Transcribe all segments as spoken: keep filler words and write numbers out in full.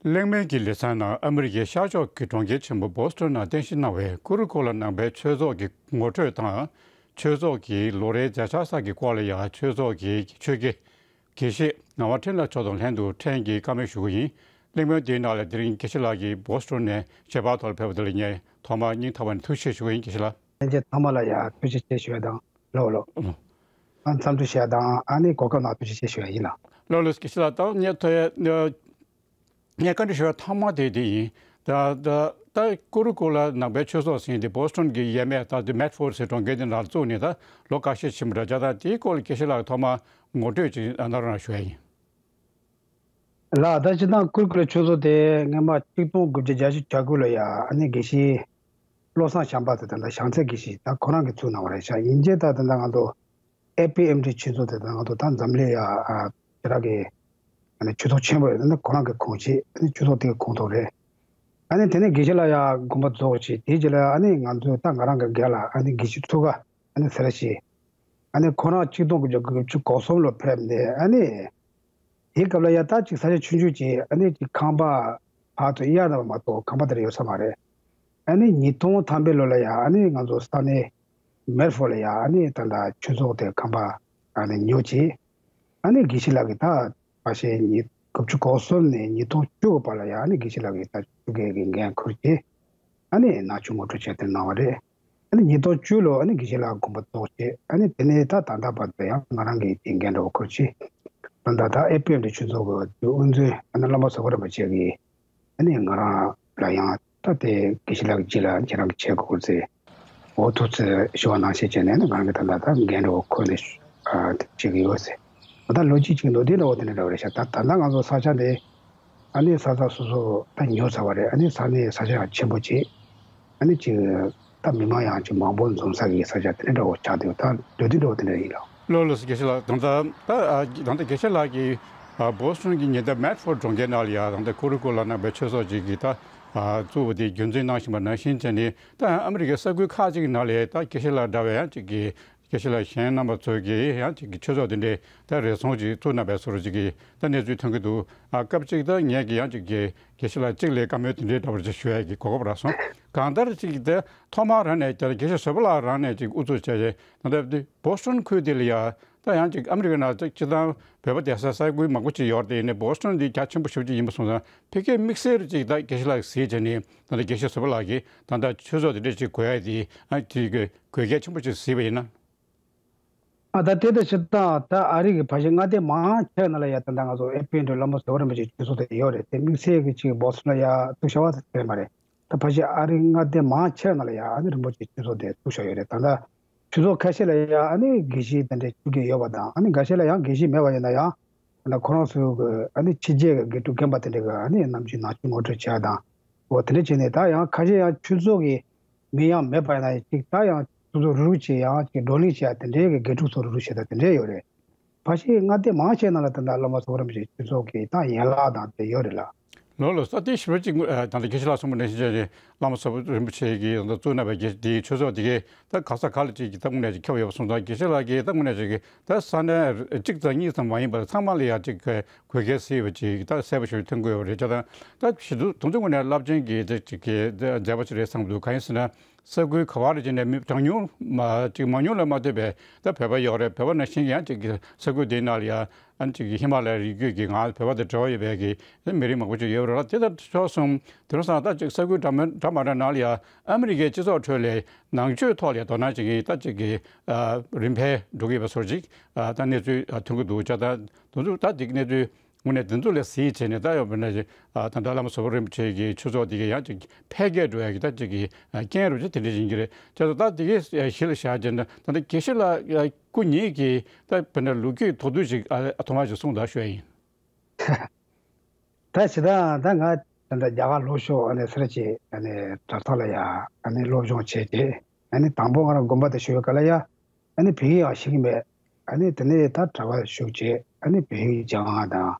གླེང་མོལ་གྱི་ལེ་ཚན་ནང་ཨ་མི་རི་ཀའི་ཤར་ཕྱོགས་ཀྱི་གྲོང་ཁྱེར་ཆེན་པོ་བོ་སི་ཊོན་ནང་རྟེན་གཞི་གནང་བའི་ཀུ་རུ་ཀུ་ལ་ནང་པའི་ཆོས་ཚོགས་ཀྱི་ངོ་སྤྲོད་དང་། ཆོས་ཚོགས་ཀྱི་ལོ་རེའི་མཛད་འཆར་སོགས་ཀྱི་སྐོར་ལ་ཡང་ཆོས་ཚོགས་ཀྱི་ཆོས་དགེ་དགེ་བཤེས་ངག་དབང་འཕྲིན་ལས་མཆོག་དང་ལྷན་དུ་ཕྲན་གྱིས་བཀའ་མོལ་ཞུ་གི་ཡིན། གླེང་མོལ་འདིའི་ནང་ལ་དེ་རིང་དགེ་བཤེས་ལགས་ཀྱིས་བོ་སི་ཊོན་ནས་ཞལ་པར་ཐོག་ལ་ཕེབས་པ་དེ་ལ་ངས་ཐོག་མར་སྙིང་ཐག་པ་ནས་ཐུགས་རྗེ་ཆེ་ཞུ་གི་ཡིན། དགེ་བཤེས་ལགས། ལྷན་རྒྱས་ཚང་མ་ལ་ཡང་ཐུགས་རྗེ་ཆེ་ཞུ་ཡ་དང་། ལོ་ལོ། ཨ། འཚམས་འདྲི་ཞུ་ཡ་དང་ཨ་ནི་གོ་སྐབས་གནང་ཐུགས་རྗེ་ཆེ་ཞུ་ཡ་ཡིན་ལགས། ལགས་ལགས། དགེ་བཤེས་ལགས། ད་ངས་ཐོས་ཡ། ངས་བཀའ་འདྲི་ཞུ་བའི་ཐོག་མ་དེ་དེ་ཡིན། ད་ད་ད་ཀུ་རུ་ཀུ་ལ་ནང་པའི་ཆོས་ཚོགས་ཟེར་དེ་བོ་སི་ཊོན་གྱི་ཡས་མས་ད་དེ་མེད་ཕོར་ཌི་ཟེར་གྲོང་ཁྱེར་དེ་ནང་བཙུགས་ནས་ད་ལོ་ཁ་ཤས་ཕྱིན་པ་འདྲ། བྱས་ཙང་དེའི་སྐོར་ལ་དགེ་བཤེས་ལགས་ཐོག་མ་ངོ་སྤྲོད་ཅིག་གནང་རོགས་གནང་ཞུ་ཡ་ཡིན། ལགས། ད་སྤྱིར་བཏང་ཀུ་རུ་ཀུ་ལ་ཆོས་ཚོགས་དེ་སྔོན་མ་གཅིག་སྟོང་དགུ་བརྒྱ་བརྒྱད་ཅུ་གྱ་དགུ་ལ་ཡ་ཨ་ནི་དགེ་བཤེས་བློ་བཟང་བྱམས་པ་དེ་ད་ལྟ་བྱང་རྩེ་དགེ་བཤེས་ད་ཁོ་རང་གིས་བཙུགས་གནང་བ་རེད་ཤག་ཡིན་གྱི་ད་ད་ལྟ་ང་ཚོ་ཨེ་པི་ཨེམ་ཌི་ཆོས་ཚོགས་དེ་ད་ང་ཚོ་ད་འཛམ་གླིང་ཡ་ཨ་ཞེ་དྲག་གི་ཨ་ནི་ཆོས་ཚོགས་ཆེན་པོ་རེད། ད་ནི་ཁོ་རང་གི་ཁོངས་ཆེད་ཨ་ནི་ཆོས་ཚོགས་དེ་གི་ཁོངས་གཏོགས་རེད། ཨ་ནི་དེ་ནས་དགེ་བཤེས་ལགས་ཡ་དགོངས་པ་རྫོགས་བྱས་དེའི་རྗེས་ལ་ཨ་ནི་ང་ཚོས་ད་ང་རང་གི་སྒེར་ལ་ཨ་ནི་དགེ་བཤེས་ཚུགས་ཀ་ཨ་ནི་ཟེར་ཞེས་ཨ་ནི་ཁོ་རང་གཅིག་སྟོང་དགུ་བརྒྱ་དགུ་བཅུ་གོ་གསུམ་ལོ་ཕེབས་ནས་ཨ་ནི། དེའི་སྐབས་ལ་ཡ་ད་ཅིག་ས་ཆ་ཆུང་ཆུང་ཅིག་ཨ་ནི་ཅིག་ཁང་པ་ཕར་ཚུར་གཡར་བ་མ་གཏོགས་ཁང་པ་དེ་འདྲ་ཡོད་ས་མ་རེད། ཨ་ནི་ཉིས་སྟོང་ཐམ་པའི་ལོ་ལ་ཡ་ཨ་ནི་ང་ཚོ་ས་གནས་མེར་ཕོར་ལ་ཡ་ཨ་ནི་ད་ལྟ་ཆོས་ཚོགས་དེ་ཁང་པ་ཨ་ནི་ཉོ་བྱས། ཨ་ནི་དགེ་བཤེས་ལགས་ཀྱིས་ད་ཕལ་ཆེར་ཉིས་དགུ་བཅུ་གོ་གསུམ་ནས་ཉིས་སྟོང་བཅུ་གི་བར་ལ་ཡ་ཨ་ནི་དགེ་བཤེས་ལགས་ཀྱིས་ད་ཆོས་དགེ་གི་འགན་འཁུར་བྱས། ཨ་ནི་ནང་ཆོས་ངོ་སྤྲོད་བྱས་དེ་གནང་བ་རེད། ཨ་ནི་ཉིས་སྟོང་བཅུ་ལོ་ཨ་ནི་དགེ་བཤེས་ལགས་དགོངས་པ་རྫོགས་བྱས། ཨ་ནི་དེ་ནས་ད་ད་ལྟ་བར་དུ་ཡང་ང་རང་གིས་དེ་འགན་འདྲ་བོ་འཁུར་བྱས། ད་ད་ད་ཨེ་པི་ཨེམ་ཌི་ཆོས་ཚོགས་ཀྱི་དབུ་འཛིན་ཨ་ནི་བླ་མ་ཟུར་པ་རིན་པོ་ཆེ་གིས་ཨ་ནི་ང་རང་ལ་ཡང་ད་དེ་དགེ་བཤེས་ལགས་ཀྱི་རྗེས་ལ་ཁྱེད་རང་གིས་བྱེད་དགོས་ཟེར། འོ་ཐུགས་རྗེ་ཆེ་ཞུ་བ་ནང་བཞིན་བྱས་ནས་ཨ་ནི་ང་རང་གིས་ད་ད་ད་འགན་འདྲ་བོ་འཁུར་ནས་ཨ་བྱེད་ཀྱི་ཡོད་ཟེར། ད་ལོ་གཅིག་ཅིག་ལོ་དེ་འདྲ་བོ་དེ་འདྲ་འདྲ་བོ་རེད་ཤག་ད་ད་ལྟ་ང་ཚོ་ས་ཆ་འདི་ཨ་ནི་ས་ས་སོ་སོ་ད་ཉོ་ཚར་བ་རེད། ཨ་ནི་ས་གནས་ས་ཆ་ཡང་ཆེན་པོ་བྱས། ཨ་ནི་ཅིག་ད་མི་མང་ཡང་ཅིག་མང་པོ་འཛོམས་ས་གི་ས་ཆ་དེ་འདྲ་འདྲ་བོ་ཆགས་འདུག་ད་འདོད་དེ་འདྲ་བོ་དེ་འདྲ་ཡིན་ལགས། ལགས་ལགས་སོ། དགེ་བཤེས་ལགས། ད་ལྟ་ད་ཨ་ད་ལྟ་དགེ་བཤེས་ལགས་ཀྱིས་ཨ་བོ་སི་ཊོན་གྱི་ཉེ་འདབས་མེད་ཕོར་ཌི་གྲོང་ཁྱེར་ནང་ལ་ཡ་ད་ལྟ་ཀུ་རུ་ཀུ་ལ་ནང་པའི་ཆོས་ཚོགས་ཅིག་གི་ད་ཨ་བཙུགས་པ་དེ་རྒྱུན་འཛིན་གནང་བཞིན་པ་ནང་བཞིན་བྱས་ནས། ད་ཨ་མི་རི་ཀའི་ས་ཁུལ་ཁག་ཅིག་ནང་ལ་ད་དགེ་བཤེས་ལགས་འདྲ་བའི་ཡང་ཅིག་གི་དགེ་བཤེས་ལགས་གཞན་རྣམ་པ་ཚོས་ཀྱིས་ཡང་ཅིག་གི་ཆོས་ཚོགས་དེ་འདྲའི་ད་རེ་ཟུང་ཅིག་བཙུགས་གནང་པའི་བཟོ་འདྲ་ཅིག་གི་ད་གནས་ཚུལ་ཐོན་གྱི་འདུག་ཨ་སྐབས་གཅིག་ད་ངས་ཀྱི་ཡང་ཅིག་གི་དགེ་བཤེས་ལགས་གཅིག་ལ་བཀའ་མོལ་དེ་འདྲའི་འདྲ་བ་ཅིག་ཞུ་ཡ་གི་གོ་སྐབས་རག་སོང་། གང་ལྟར་ཅིག་ད་ཐོག་མར་རང་ནས་ཀྱང་དགེ་བཤེས་བཟོད་པ་ལགས་རང་ནས་ཅིག་དབུ་འཛུགས་བྱས་རྗེས་ད་ལྟ་བོ་སི་ཊོན་ཁུལ་དེ་ལ་ཡ་ད་ཡང་ཅིག་ཨ་མི་རི་ཀ་ནང་ཅིག་སྤྱིར་བཏང་བོད་པ་བསྡད་ས་ས་ཁུལ་མང་པོ་ཅིག་ཡོད་རེད། དེ་ཡིན་ནའི་བོ་སི་ཊོན་འདི་རྒྱ་ཆེན་པོ་ཞེ་པོ་ཅིག་ཡིན་པ་སོང་ཙང་ཕ་གིའི་དམིགས་བསལ་ཅིག་ད་དགེ་བཤེས་ལགས་གཟིགས་བྱས་ནས་ད་ལྟ་དགེ་བཤེས་བཟོད་པ་ལགས་ཀྱིས་ད་ལྟ་ཆོས་ཚོགས་དེ་འདྲ་ཅིག་དགོས་ཡ་དེ་ཨ་ཅིག་དགོས་གལ་ཆེན་པོ་ཅིག་གཟིགས་པ་ཡིན་ན། ཨ་ད་དེ་ལྟར་བྱེད་སྟངས་ད་ཨ་རི་གི་ཕལ་ཆེར་མངའ་སྡེ་མང་ཆེ་ནང་ལ་ཡ་ད་ལྟ་ང་ཚོ་ཨེ་པི་ཨེམ་ཌི་བླ་མ་ཟུར་པ་རིན་པོ་ཆེའི་ཆོས་ཚོགས་དེ་ཡོད་རེད། དེ་དམིགས་བསལ་གྱི་ཅིག་བོ་སི་ཊོན་ལ་ཡ་བཙུགས་བཞག་པ་དེ་རེད་མ་རེད། ད་ཕལ་ཆེར་ཨ་རི་མངའ་སྡེ་མང་ཆེ་ནང་ལ་ཡ་ཨ་ནི་རིན་པོ་ཆེའི་ཆོས་ཚོགས་དེ་བཙུགས་བཞག་ཡོད་རེད། ད་ལྟ་ཆོས་ཚོགས་ཁ་ཤས་ལ་ཡ་ཨ་ནི་དགེ་བཤེས་དེ་འདྲའི་བཅུ་བརྒྱད་ཡོད་པ་དང་ཨ་ནི་འགའ་ཤས་ལ་ཡང་དགེ་བཤེས་མེད་པ་ཡིན་ན་ཡང་ད་ལྟ་ཁོ་རང་ཚོའི་གི་ཨ་ནི་ཕྱི་རྒྱལ་གྱི་དགེ་ཕྲུག་རྒན་པ་དེ་འདྲ་གི་ཨ་ནི་ནམ་རྒྱུན་ནང་ཆོས་ངོ་སྤྲོད་བྱེད་ཡ་དང་། འོ་དེ་འདྲ་བྱས་ནས་ད་ཡང་ཁ་ཤས་ཡང་ཆོས་ཚོགས་ཀྱི་མིང་ཡང་མེད་པ་ཡིན་ན་ཅིག་ད་ཡང་ཆོས་ཚོགས་རུག་རུག་བྱས་ཡང་ཅིག་བགྲོ་གླེང་བྱེད་ཡ་དེ་འདྲའི་གི་དགེ་ཕྲུག་ཚོ་རུག་རུག་བྱེད་ཡ་དེ་འདྲ་ཡོད་རེད། ཕལ་ཆེར་མངའ་སྡེ་མང་ཆེ་ནང་ལ་ད་ལྟ་བླ་མ་ཟུར་པ་རིན་པོ་ཆེའི་ཆོས་ཚོགས་ཀྱི་ད་ཡན་ལག་དང་དེ་ཡོད་རེད་ལགས། ལགས་ལགས་སོ། ད་དེ་ཞིབ་པ་ཅིག་ཨ་ད་ལྟ་དགེ་བཤེས་ལགས་གསུངས་པ་ནང་བཞིན་བྱས་ནས་བླ་མ་ཟུར་པ་རིན་པོ་ཆེ་གིས་ད་ལྟ་བཙུགས་གནང་བའི་དགེ་དེའི་ཆོས་ཚོགས་དེ་གའི་ད་ག་ས་ག་ལ་ཅིག་གི་ད་དངོས་གནས་ཅིག་ཁྱབ་ཡོད་པ་སོང་ཙང་དགེ་བཤེས་ལགས་ཀྱིས་ད་དངོས་གནས་ཅིག་གི་ད་ས་གནས་གཅིག་ཙམ་གཉིས་ཙམ་མ་ཡིན་པར་ཚང་མ་ལ་ཡང་ཅིག་གི་དགོས་གལ་སྲིད་པ་ཅིག་ད་གསལ་པོ་ཞིག་ཐོན་དགོས་པ་རེད། བྱས་ཙང་ད་ཞེ་དྲག་དུང་ཕྱུར་དངོས་གནས་རླབས་ཆེན་གྱི་ད་ཅིག་གི་མཛད་པ་ཞིག་རེད་བསམ་འདུག་གང་ཡིན་ཟེར་ན། ས་ཁུལ་ག་བ་རེ་བྱས་ནས་མི་གྲངས་ཉུང་མ་ཅིག་མང་ཉུང་ལ་མ་ལྟོས་པའི་ད་བོད་པ་ཡོད་རེད། བོད་པ་ནང་བཞིན་ཡང་ཅིག་གི་ས་ཁུལ་དེའི་ནང་ལ་ཡང་ཨ་ཅིག་གི་ཧི་མ་ལ་ཡའི་རི་རྒྱུད་ཀྱི་ང་བོད་པ་དང་འབྲེལ་བ་ཡོད་པའི་གི་མི་རིགས་མང་པོ་ཅིག་ཡོད་རེད་ལ། དེ་ལྟར་ཕྱོགས་གསུམ་དེང་སང་ད་ཅིག་ས་ཁུལ་འདྲ་མི་འདྲ་མ་འདྲ་ནང་ལ་ཡང་ཨ་མི་རི་ཀའི་སྤྱི་ཚོགས་ཁྲོད་ལ་ནང་ཆོས་ཐོག་ལ་དོ་སྣང་བྱེད་མཁན་ད་ཅིག་གི་ཨ་རིམ་འཕེལ་འགྲོ་གི་ཡོད་པ་སོགས་ཅིག་ཨ་ད་གནས་ཚུལ་ཨ་ཐོན་གྱི་འདུག་བྱས་ཙང་དེ་ཚོ་ད་འདི་གནས་ཚུལ་དངོས་གནས་འདི་ཚོ་ལ་གཟིགས་བྱས་ནས་ད་ཡང་དཔེར་ན་ཅིག་ཨ་ད་ལྟ་བླ་མ་ཟུར་པ་རིན་པོ་ཆེ་གི་ཆོས་ཚོགས་འདི་གའི་ཡང་ཅིག་འཕེལ་རྒྱས་འགྲོ་ཡ་གི་ད་ཅིག་གི་ཨ་རྐྱེན་རུ་ཅིག་དེ་འདྲ་ཡིན་གྱི་རེད། བྱས་ཙང་ད་འདི་གའི་གཞི་ལ་བཞག་བྱས་ན་ད་ལྟ་དགེ་བཤེས་ལགས་སྐུ་ཉིད་ཀྱི་ད་དཔེར་ན་ལོ་རྒྱུས་ཐོག་ཏུ་ཅིག་ཨ་ཐོག་མ་ཅིག་གསུངས་དང་ཞུ་ཡ་ཡིན། ད་ཇི་ལྟར་ད་ང་ད་ལྟ་རྒྱ་གར་ལྷོ་ཕྱོགས་ཨ་ནི་སེ་ར་བྱེས་ཨ་ནི་གྲྭ་ཚང་ལ་ཡ་ཨ་ནི་སློབ་སྦྱོང་བྱས་རྗེས་ཨ་ནི་དང་པོ་ང་རང་དགོན་པ་དུ་ཞུགས་པའི་སྐབས་ལ་ཡ་ཨ་ནི་བོད་ཡིག་ཡང་ཤེས་ཀྱི་མེད། ཨ་ནི་དེ་ནས་ད་གྲྭ་པ་ཞུགས་རྗེས་ཨ་ནི་བོད་ཡིག་སྦྱང་ཡ་དང་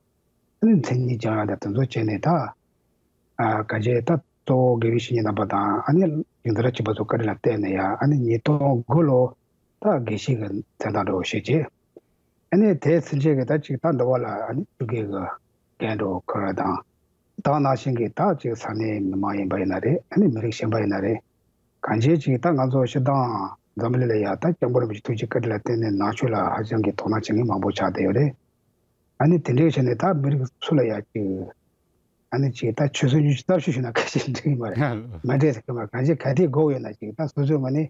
ཨ་ནི་མཚན་ཉིད་སྦྱང་ཡ་དང་དེ་ཚོ་བྱས་ནས་ད་ཨ་ག་བྱས་ད་གཙོ་བོ་དགེ་བའི་བཤེས་གཉེན་རྣམ་པ་དང་ཨ་ནི་རྒན་དར་བྱེད་པ་ཚོ་བཀའ་དྲིན་ལ་བརྟེན་ནས་ཡ་ཨ་ནི་ཉིས་སྟོང་དགུ་ལོ་ད་དགེ་བཤེས་ཀྱི་མཚན་རྟགས་འདྲ་བོ་ཞུས་རྗེས། ཨ་ནི་དེའི་ཚུན་ཆད་ཀྱི་ད་ཅིག་ད་འདི་བ་ལ་ཨ་ནི་ཆོས་དགེ་གི་འགན་འདྲ་བོ་འཁུར་བ་དང་། ད་ག་ནང་བཞིན་གྱི་ད་ཅིག་ས་གནས་མི་མང་ཡིན་པ་ཡིན་ན་རེད། ཨ་ནི་མི་རིགས་གཞན་པ་ཡིན་ན་རེད། གང་ཅི་ཅིག་ད་ང་ཚོ་སྤྱིར་བཏང་འཛམ་བུ་གླིང་ལ་ཡ་ད་སྐྱབས་མགོན་རིན་པོ་ཆེ་ཐུགས་རྗེ་བཀའ་དྲིན་ལ་བརྟེན་ནས་ནང་ཆོས་ལ་ཧ་ཅང་གི་དོ་སྣང་བྱེད་མཁན་མང་པོ་ཆགས་བསྡད་ཡོད་རེད། ཨ་ནི་དེ་འདྲའི་ཆ་ནས་ད་མི་རིགས་སུ་ལ་ཡ་ཅིག་ཨ་ནི་ཅིག་ད་ཆུ་ཚོད་ཉི་ཤུ་རྩ་བཞི་ཞུ་ན་ཁ་ཤས་འགྲིག་གི་མ་རེད། མ་འདྲེས་ཟེར་གི་མ་རེད། གང་ཅི་ག་དེ་དགོས་ཡོད་ན་ཅིག་ད་སོ་སོའི་ངོས་ནས་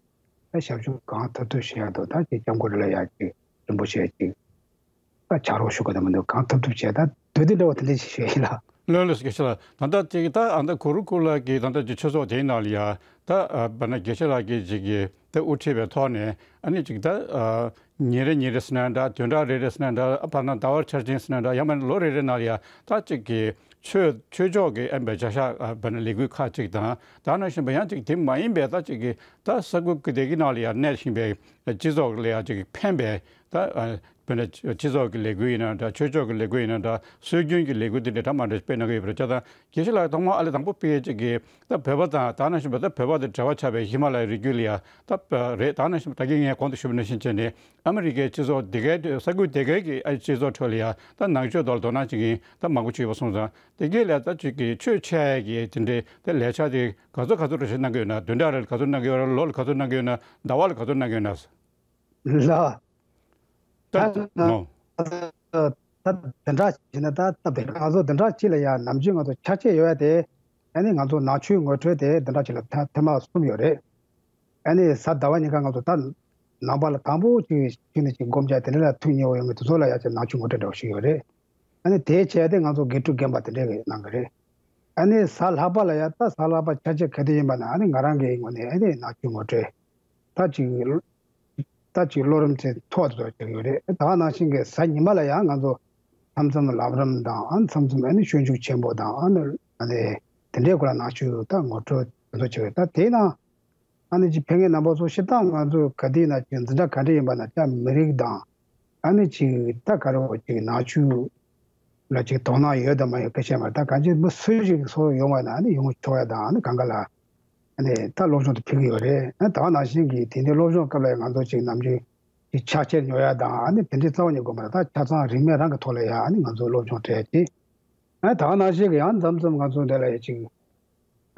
ད་ཞབས་ཞུ་གང་ཐུབ་ཐུབ་བྱེད་ཡ་འདུག་ད་ཅིག་སྐྱབས་མགོན་རིན་ལ་ཡ་ཅིག་རིན་པོ་ཆེ་ཅིག་ད་ཕྱག་རོགས་ཞུ་དགོས་དང་མི་འདུག་གང་ཐུབ་ཐུབ་བྱས་ད་དུས་དེ་འདྲ་བ་དེ་འདྲ་ཞིག་ཞུ་ཡིན་ལ། ལོས་ལོས་སྐད་ཆ་ལ་ད་ལྟ་ཅིག་ད་ཨ་ད་གུ་རུ་ཀུ་ལ་གི་ད་ལྟ་ཅིག་ཆོས་ཚོགས་དེའི་ནང་ལ་ཡ་ད་ཨ་བ་ན་དགེ་བཤེས་ལགས་ཀྱིས་ཅིག་གི་ད་དབུ་ཁྲིད་པའི་ཐོག་ནས་ཨ་ནི་ཅིག་ད་ཨ་ཉིན་རེ་ཉིན་རེ་ཟེར་ན་འདྲ། བདུན་ཕྲག་རེ་རེ་ཟེར་ན་འདྲ། ཨ་བ་ན་ཟླ་བར་འཆར་ཅན་ཟེར་ན་འདྲ། ཡང་མིན་ལོ་རེ་རེ་ནང་ལ་ཡ་ད་ཅིག་གི་ཆོས་ཆོས་ཕྱོགས་ཀྱི་ཨ་བ་བྱ་བཞག་ཨ་བ་ན་ལས་འགུལ་ཁག་ཅིག་དང་། ད་ནང་བཞིན་པ་ཡང་ཅིག་དེ་མ་ཡིན་པའི་ད་ཅིག་གི་ད་ས་ཁུལ་གི་དེ་གི་ནང་ལ་ཡ་གནས་བཞིན་པའི་སྤྱི་ཚོགས་ལ་ཡ་ཅིག་ཕན་པའི་ད་ཨ་དཔེར་ན་སྤྱི་ཚོགས་ཀྱི་ལས་འགུལ་ཡིན་ན་འདྲ། ཆོས་ཕྱོགས་ཀྱི་ལས་འགུལ་ཡིན་ན་འདྲ། སྲོལ་རྒྱུན་གྱི་ལས་འགུལ་འདི་འདྲ་གྲ་མ་འདྲ་སྤེལ་གནང་གི་ཡོད་པ་རེད། བྱས་ཙང་དགེ་བཤེས་ལགས་ཐོག་མར་ཨ་ལས་དང་པོ་སྤེལ་ཅིག་གིས་ད་བོད་པ་དང་ད་ནང་བཞིན་པ་ད་བོད་པ་དང་འབྲེལ་བ་ཆགས་པའི་ཧི་མ་ལ་ཡའི་རི་རྒྱུད་ལ་ཡ་ད་རེད། ད་ནང་བཞིན་པ་ད་གིན་ངས་གོང་དུ་ཞུས་པ་ནང་བཞིན་བྱས་ནས་ཨ་མི་རི་ཀའི་སྤྱི་ཚོགས་འདི་གའི་ས་ཁུལ་འདི་གའི་གི་ཨ་སྤྱི་ཚོགས་ཁྲོད་ལ་ཡ་ད་ནང་ཆོས་ཐོག་ལ་དོ་སྣང་བྱེད་མཁན་ད་མང་པོ་ཅིག་ཡོད་པ་སོང་ཙང་། དེ་གའི་ལ་ད་ཅིག་གིས་ཆོས་འཆད་ཡ་གི་དེ་འདྲའི་ད་ལས་འཆར་དེ་ག་ཚོད་ག་ཚོད་རེ་བཞིན་གནང་གི་ཡོད་ན། བདུན་ཕྲག་རེ་ལ་ག་ཚོད་གནང་གི་ཡོད་ན། ལོ་ལ་ག་ཚོད་གནང་གི་ཡོད་ན། ཟླ་བ་ལ་ག་ཚོད་གནང་གི་ཡོད་ན། ལགས། ད་ད་ད་ད་བདུན་ཕྲག་བྱས་ན་ད་སྟབས་བདེ། ང་ཚོ་བདུན་ཕྲག་གཅིག་ལ་ཡ་ནམ་རྒྱུན་ང་ཚོ་ཕྱག་ཕྱིད་ཡོད་ཡ་དེ། ཨ་ནི་ང་ཚོ་ནང་ཆོས་ངོ་སྤྲོད་དེ་བདུན་ཕྲག་གཅིག་ལ་ཐེངས་ཐེངས་མ་གསུམ་ཡོད་རེད། ཨ་ནི་གཟའ་ཟླ་བ་གཉིས་ཀ་ང་ཚོ་ད་ནང་པ་ལ་དང་པོ་གཅིག་གཅིག་ནས་གཅིག་སྒོམ་རྒྱག་དེ་འདྲ་ལ་ཐུགས་མཉེས་པོ་ཡོང་མཁན་དེ་ཚོ་ལ་ཡ་ཅིག་ནང་ཆོས་ངོ་སྤྲོད་འདྲ་བོ་ཞིག་ཡོད་རེད། ཨ་ནི་དེའི་ཆེད་དེ་ང་ཚོ་དགེ་ཕྲུག་རྒན་པ་དེ་འདྲས་ཀྱིས་གནང་གི་རེད། ཨ་ནི་གཟའ་ལྷག་པ་ལ་ཡ་ད་གཟའ་ལྷག་པ་ཕྱག་ཕྱིད་ག་དུས་ཡིན་པ་ན་ཨ་ནི་ང་རང་གི་ངོས་ནས་ཨ་ནི་ནང་ཆོས་ངོ་སྤྲོད་ད་ཅིག་ད་ཅིག་བློ་རིམ་ཚད་མཐོ་བ་དེ་ཚོ་བྱེད་ཀྱི་ཡོད་རེད། ད་ག་ནང་བཞིན་གྱི་གཟའ་ཉི་མ་ལ་ཡང་ང་ཚོ་མཚམས་མཚམས་ལམ་རིམ་དང་། ཨ་མཚམས་མཚམས་ཨ་ནི་སྤྱོད་འཇུག་ཆེན་པོ་དང་། ཨ་ནི་ཨ་ནི་དེ་འདྲའི་སྐོར་ལ་ནང་ཆོས་ད་ངོ་སྤྲོད་དེ་ཚོ་བྱེད་ཀྱི་ཡོད། ད་དེའི་ནང་ཨ་ནི་ཅིག་ཕེབས་མཁན་རྣམ་པ་ཚོ་སྤྱིར་བཏང་ང་ཚོ་ག་དུས་ན་ཅིག་འཛིན་གྲྭ་ག་འདྲ་ཡིན་པ་ན་ཅིག་མི་རིགས་དང་། ཨ་ནི་ཅིག་ད་ག་རེ་བ་ཅིག་ནང་ཆོས་ལ་ཅིག་དོ་སྣང་ཡོད་དང་མ་ཡོད་སྐད་ཆ་མ་རེད། ད་གང་ཅི་མི་སུ་ཞིག་སོ་ཡོང་བ་ན་ཨ་ནི་ཡོང་ཆོག་ཡ་དང་། ཨ་ནི་གང་ག་ལ་ཨ་ནི་ད་སློབ་སྦྱོང་དེ་ཕུལ་གྱི་ཡོད་རེད། ཨ་ནི་ད་ག་ནང་བཞིན་གྱི་དེ་འདྲའི་སློབ་སྦྱོང་སྐབས་ལ་ང་ཚོ་ཅིག་ནམ་རྒྱུན་ཅིག་ཕྱག་ཕྱིད་ཉོ་ཡ་དང་། ཨ་ནི་དེ་འདྲའི་རྩ་བ་ཉིད་དགོས་མ་རེད། ད་ཆ་ཚང་རིན་མེད་རང་གི་ཐོག་ལ་ཡ་ཨ་ནི་ང་ཚོ་སློབ་སྦྱོང་སྤྲད་ཡ་ཅིག་ཨ་ནི་ད་ག་ནང་བཞིན་གྱི་ཡང་མཚམས་མཚམས་ང་ཚོ་འདི་ལ་ཡ་ཅིག་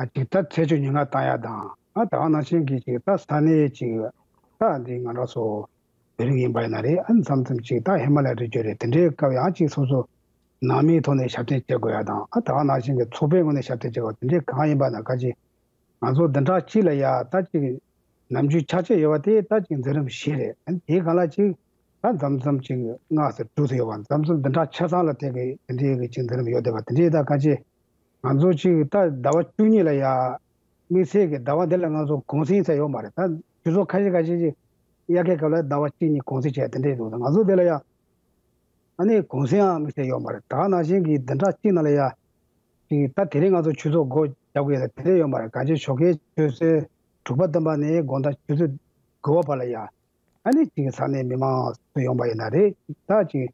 ཨ་ཅིག་ད་ཚེས་བཅུ་ཉིན་ང་བཏང་ཡ་དང་། ཨ་ད་ག་ནང་བཞིན་གྱི་ཅིག་ད་ས་གནས་ཅིག་ད་འདི་ང་རང་ཚོ་བོད་རིགས་ཡིན་པ་ཡིན་ན་རེད། ཨ་མཚམས་མཚམས་ཅིག་ད་ཧི་མ་ལ་ཡ་རི་རྒྱུད་རེད། དེ་འདྲའི་སྐབས་ཡང་ཅིག་སོ་སོ་ནང་མིའི་ཐོག་ནས་ཞབས་བརྟན་བྱེད་དགོས་ཡ་དང་། ཨ་ད་ག་ནང་བཞིན་གྱི་ཚོགས་པའི་ངོས་ནས་ཞབས་བརྟན་བྱེད་དགོས། དེ་འདྲའི་གང་ཡིན་པ་ན་ག་ཅིག་ང་ཚོ་བདུན་ཕྲག་གཅིག་ལ་ཡ་ད་ཅིག་ནམ་རྒྱུན་ཕྱག་ཕྱིད་ཡོད་པ་དེ་ད་ཅིག་འཛིན་རིམ་བཞི་རེད། ཨ་དེའི་སྒང་ལ་ཅིག་ད་མཚམས་མཚམས་ཅིག་ལྔ་ཙམ་དྲུག་ཙམ་ཡོད་པ། མཚམས་མཚམས་བདུན་ཕྲག་ཆ་ཚང་ལ་དེ་གི་དེ་འདྲའི་གི་ཅིག་འཛིན་རིམ་ཡོད་བསྡད་པ་དེ་འདྲའི་ད་ག་ཅིག་ང་ཚོ་ཅིག་ད་ཟླ་བ་བཅུ་གཉིས་ལ་ཡ་དམིགས་བསལ་གྱི་ཟླ་བ་འདི་ལ་ང་ཚོ་གུང་སེང་ཟེར་ཡོད་མ་རེད། ད་ཆུ་ཚོད་ཁ་ཤས་ཁ་ཤས་ཅིག་དབྱར་ཁའི་སྐབས་ལ་ཟླ་བ་གཅིག་གཉིས་གུང་སེང་བྱས་དེ་འདྲས་འདུག་ད་ང་ཚོ་འདི་ལ་ཡ་ཨ་ནི་གུང་སེང་ཡང་དམིགས་བསལ་ཡོད་མ་རེད། ད་ག་ནང་བཞིན་གྱི་བདུན་ཕྲག་གཅིག་ནང་ལ་ཡ་ཅིག་ད་དེ་རིང་ང་ཚོ་ཆུ་ཚོད་དགུ་རྒྱབ་ཀྱི་ཡོད་ད་དེ་འདྲས་ཡོད་མ་རེད། གང་ཅི་ཞོགས་ཀའི་ཆུ་ཚོད་དྲུག་པ་བདུན་པ་ནས་དགོང་དག་ཆུ་ཚོད་དགུ་པ་བར་ལ་ཡ། ཨ་ནི་ཅིག་ས་གནས་མི་མང་ཚོ་ཡོང་པ་ཡིན་ན་རེད། ད་ཅིག་